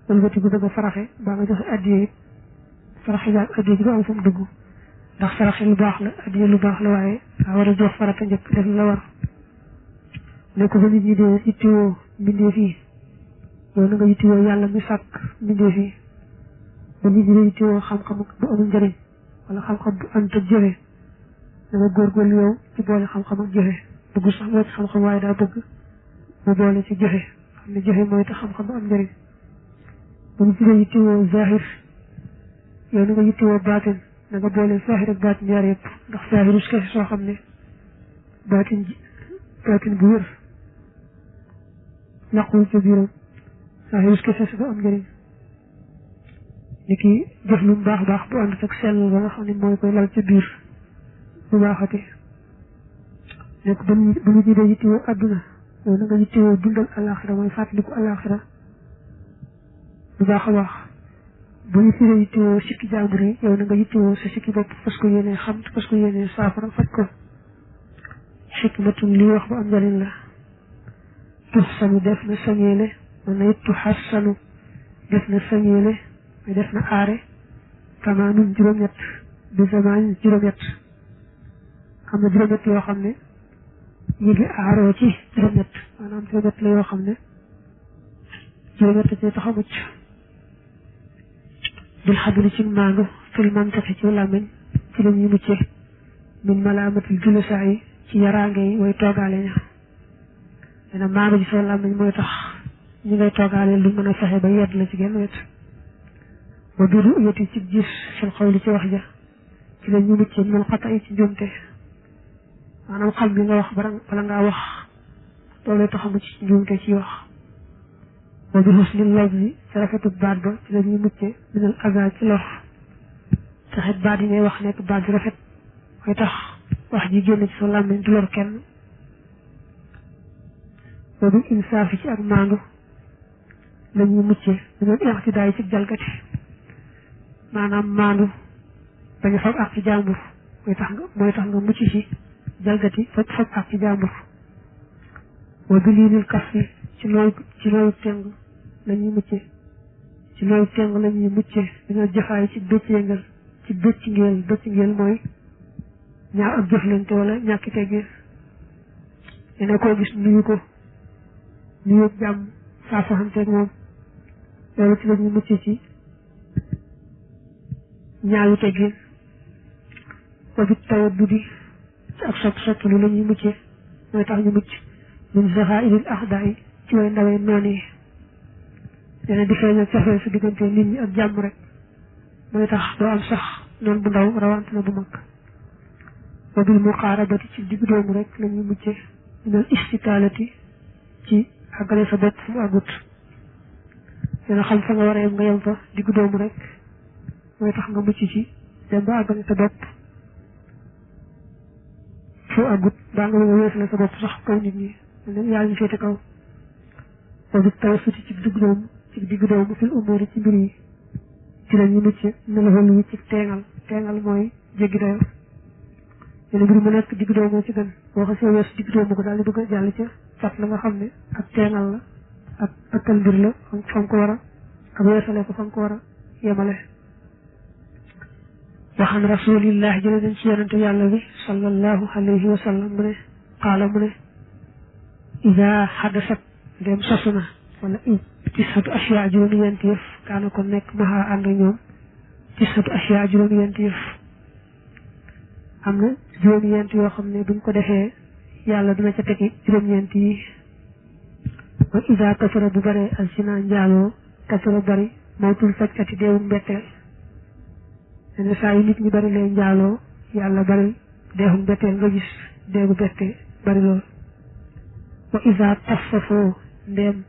wëlbati bu bëgg a faraxe baa nga joxe addiye it faraxe jaag addiye ji du am fu mu dugg ndax faraxe lu baax la addiye lu baax la waaye daa war a jox farata njëkk def la war ne ko ba nit ñi dee yittewoo mbindeef yi yow na nga yittewoo yàlla mi sàkk mbindeef yi ba nit ñi dee yittewoo xam-xam bu amul njëriñ wala xam-xam bu ànd ak jëfe da nga góorgóorlu yow ci boole xam-xam ak jëfe bëgg sax moo ci xam-xam waaye daa bëgg mu boole ci jëfe xam ne jëfe mooy tax xam-xam bu am njëriñ ba nit ñi dee yittewoo zahir yow na nga yittewoo baatin na nga boole zahir ak baatin ñaar yëpp ndax zahirus kese soo xam ne baatin bu wér laqul ca biiram zahirus kese su am njëriñ ni ki jëf lu mu baax bu ànd ak sell ba nga xam ne mooy koy lal ca biir bu baaxate nekk ba nit ñi dee yittewoo àdduna yow na nga yittewoo dundal alaxira mooy fàttaliku alaxira bu baax a baax bu nit ñi dee yittewoo sikki jàmbur yi yow na nga yittewoo sa sikki bopp fas ko yéenee xam fas ko yéenee saafara faj ko xikmatun li wax bu am njëriñ la tuxsanu def na sañeele man na it tuxassanu def na sañeele mais def na aare tamaanun juróom-ñett bi zamaanin juróom-ñett am na juróom-ñett yoo xam ne ñu ngi aaroo ci juróom-ñett maanaam juróom-ñett la yoo xam ne juróom-ñett ci tax a mucc bil xaduli ci maandu fil mantaxi ci làmmiñ ci la ñuy muccee min malaamatil julasaa yi ci yaraange yi way toogaale ña dina maandu ci soo làmmiñ mooy tax ñi ngay toogaale lu mën a fexe ba yedd la ci genn wet ba biiru yeti ci gis fil xawli ci wax ja ci la ñuy muccee min xata yi ci njuumte maanaam xam li nga wax bala ngaa wax loolu tax a mucc ci njuumte ci wax wa bi husnil lafzi ci rafetu baat ba ci la ñuy mucce minal aza ci lor taxit baat yi ngay wax nekk baat bi rafet mooy tax wax ji génn ci sa làmmiñ du lor kenn wa bil insaafi ci ak maandu la ñuy mucce minal ixtidaay ci jalgati maanaam maandu bañ a fab ak ci jàmbur mooy tax nga mucc ci jalgati fab ak ci jàmbur wa bi liinil kas fi ci nooyu teng la ñuy mucce ci nooyu teng la ñuy mucce dañoo jëfaay ci bëccingeel mooy ñaaw ak jëflante wala ñàkki teggin yene koo gis nuyu ko nuyu jàmm saa soxanteeg moom loolu ci la ñuy mucce ci ñaawi teggin wa bi tawat buddi ci ak sopp lu la ñuy mucce mooy tax ñu mucc min zaxaa'iril a'daa'i ci way ndawee noon yi dana di feeñal cofeel su diggante nit ñi ak jàmm rek mooy tax doo am sax noonu bu ndaw rawante na bu mag wa bil muqaarabati ci digg doomu rek la ñuy mucce minal istitaalati ci àggale sa bopp fu mu àggut dana xam fa nga war a yem nga yem fa digg doomu rek mooy tax nga mucc ci dem ba àggale sa bopp fu àggut daa nga bëgg a weesale sa bopp sax kaw nit ñi yaa ngi féete kaw wa bi tawassuti ci digg doomu fil umuri ci mbir yi ci la ñuy mucc ne la xol wi ci teengal mooy jéggi dayo yéen mbir mu nekk digg doomu ci gën boo xasee weesu digg doomu ko daal di bëgg a jàll ca cat la nga xam ne ak teengal la ak akkal mbir la fa nga ko war a ak weesale ko fa nga ko war a yemale waxan rasulillah jële nañ ci yonente yàlla bi sallallahu alayhi wa sallam mu ne qaala mu ne ida xadasat dem sosu na wala tisatu asiya juróom-ñeenti yëf kaana ko nekk maxa ànd ñoom tisatu asiya juróom-ñeenti yëf am na juróom-ñeenti yoo xam ne buñ ko defee yàlla dina ca tegi juróom-ñeenti yi wa ida kasara bu bare al sina njaaloo kasara bari mawtul fajkati deewum mbetteel ne saa yu nit ñi bari lay njaaloo yàlla bari deexum mbetteel nga gis deegu bette bari lool wa isa taffafoo ndéem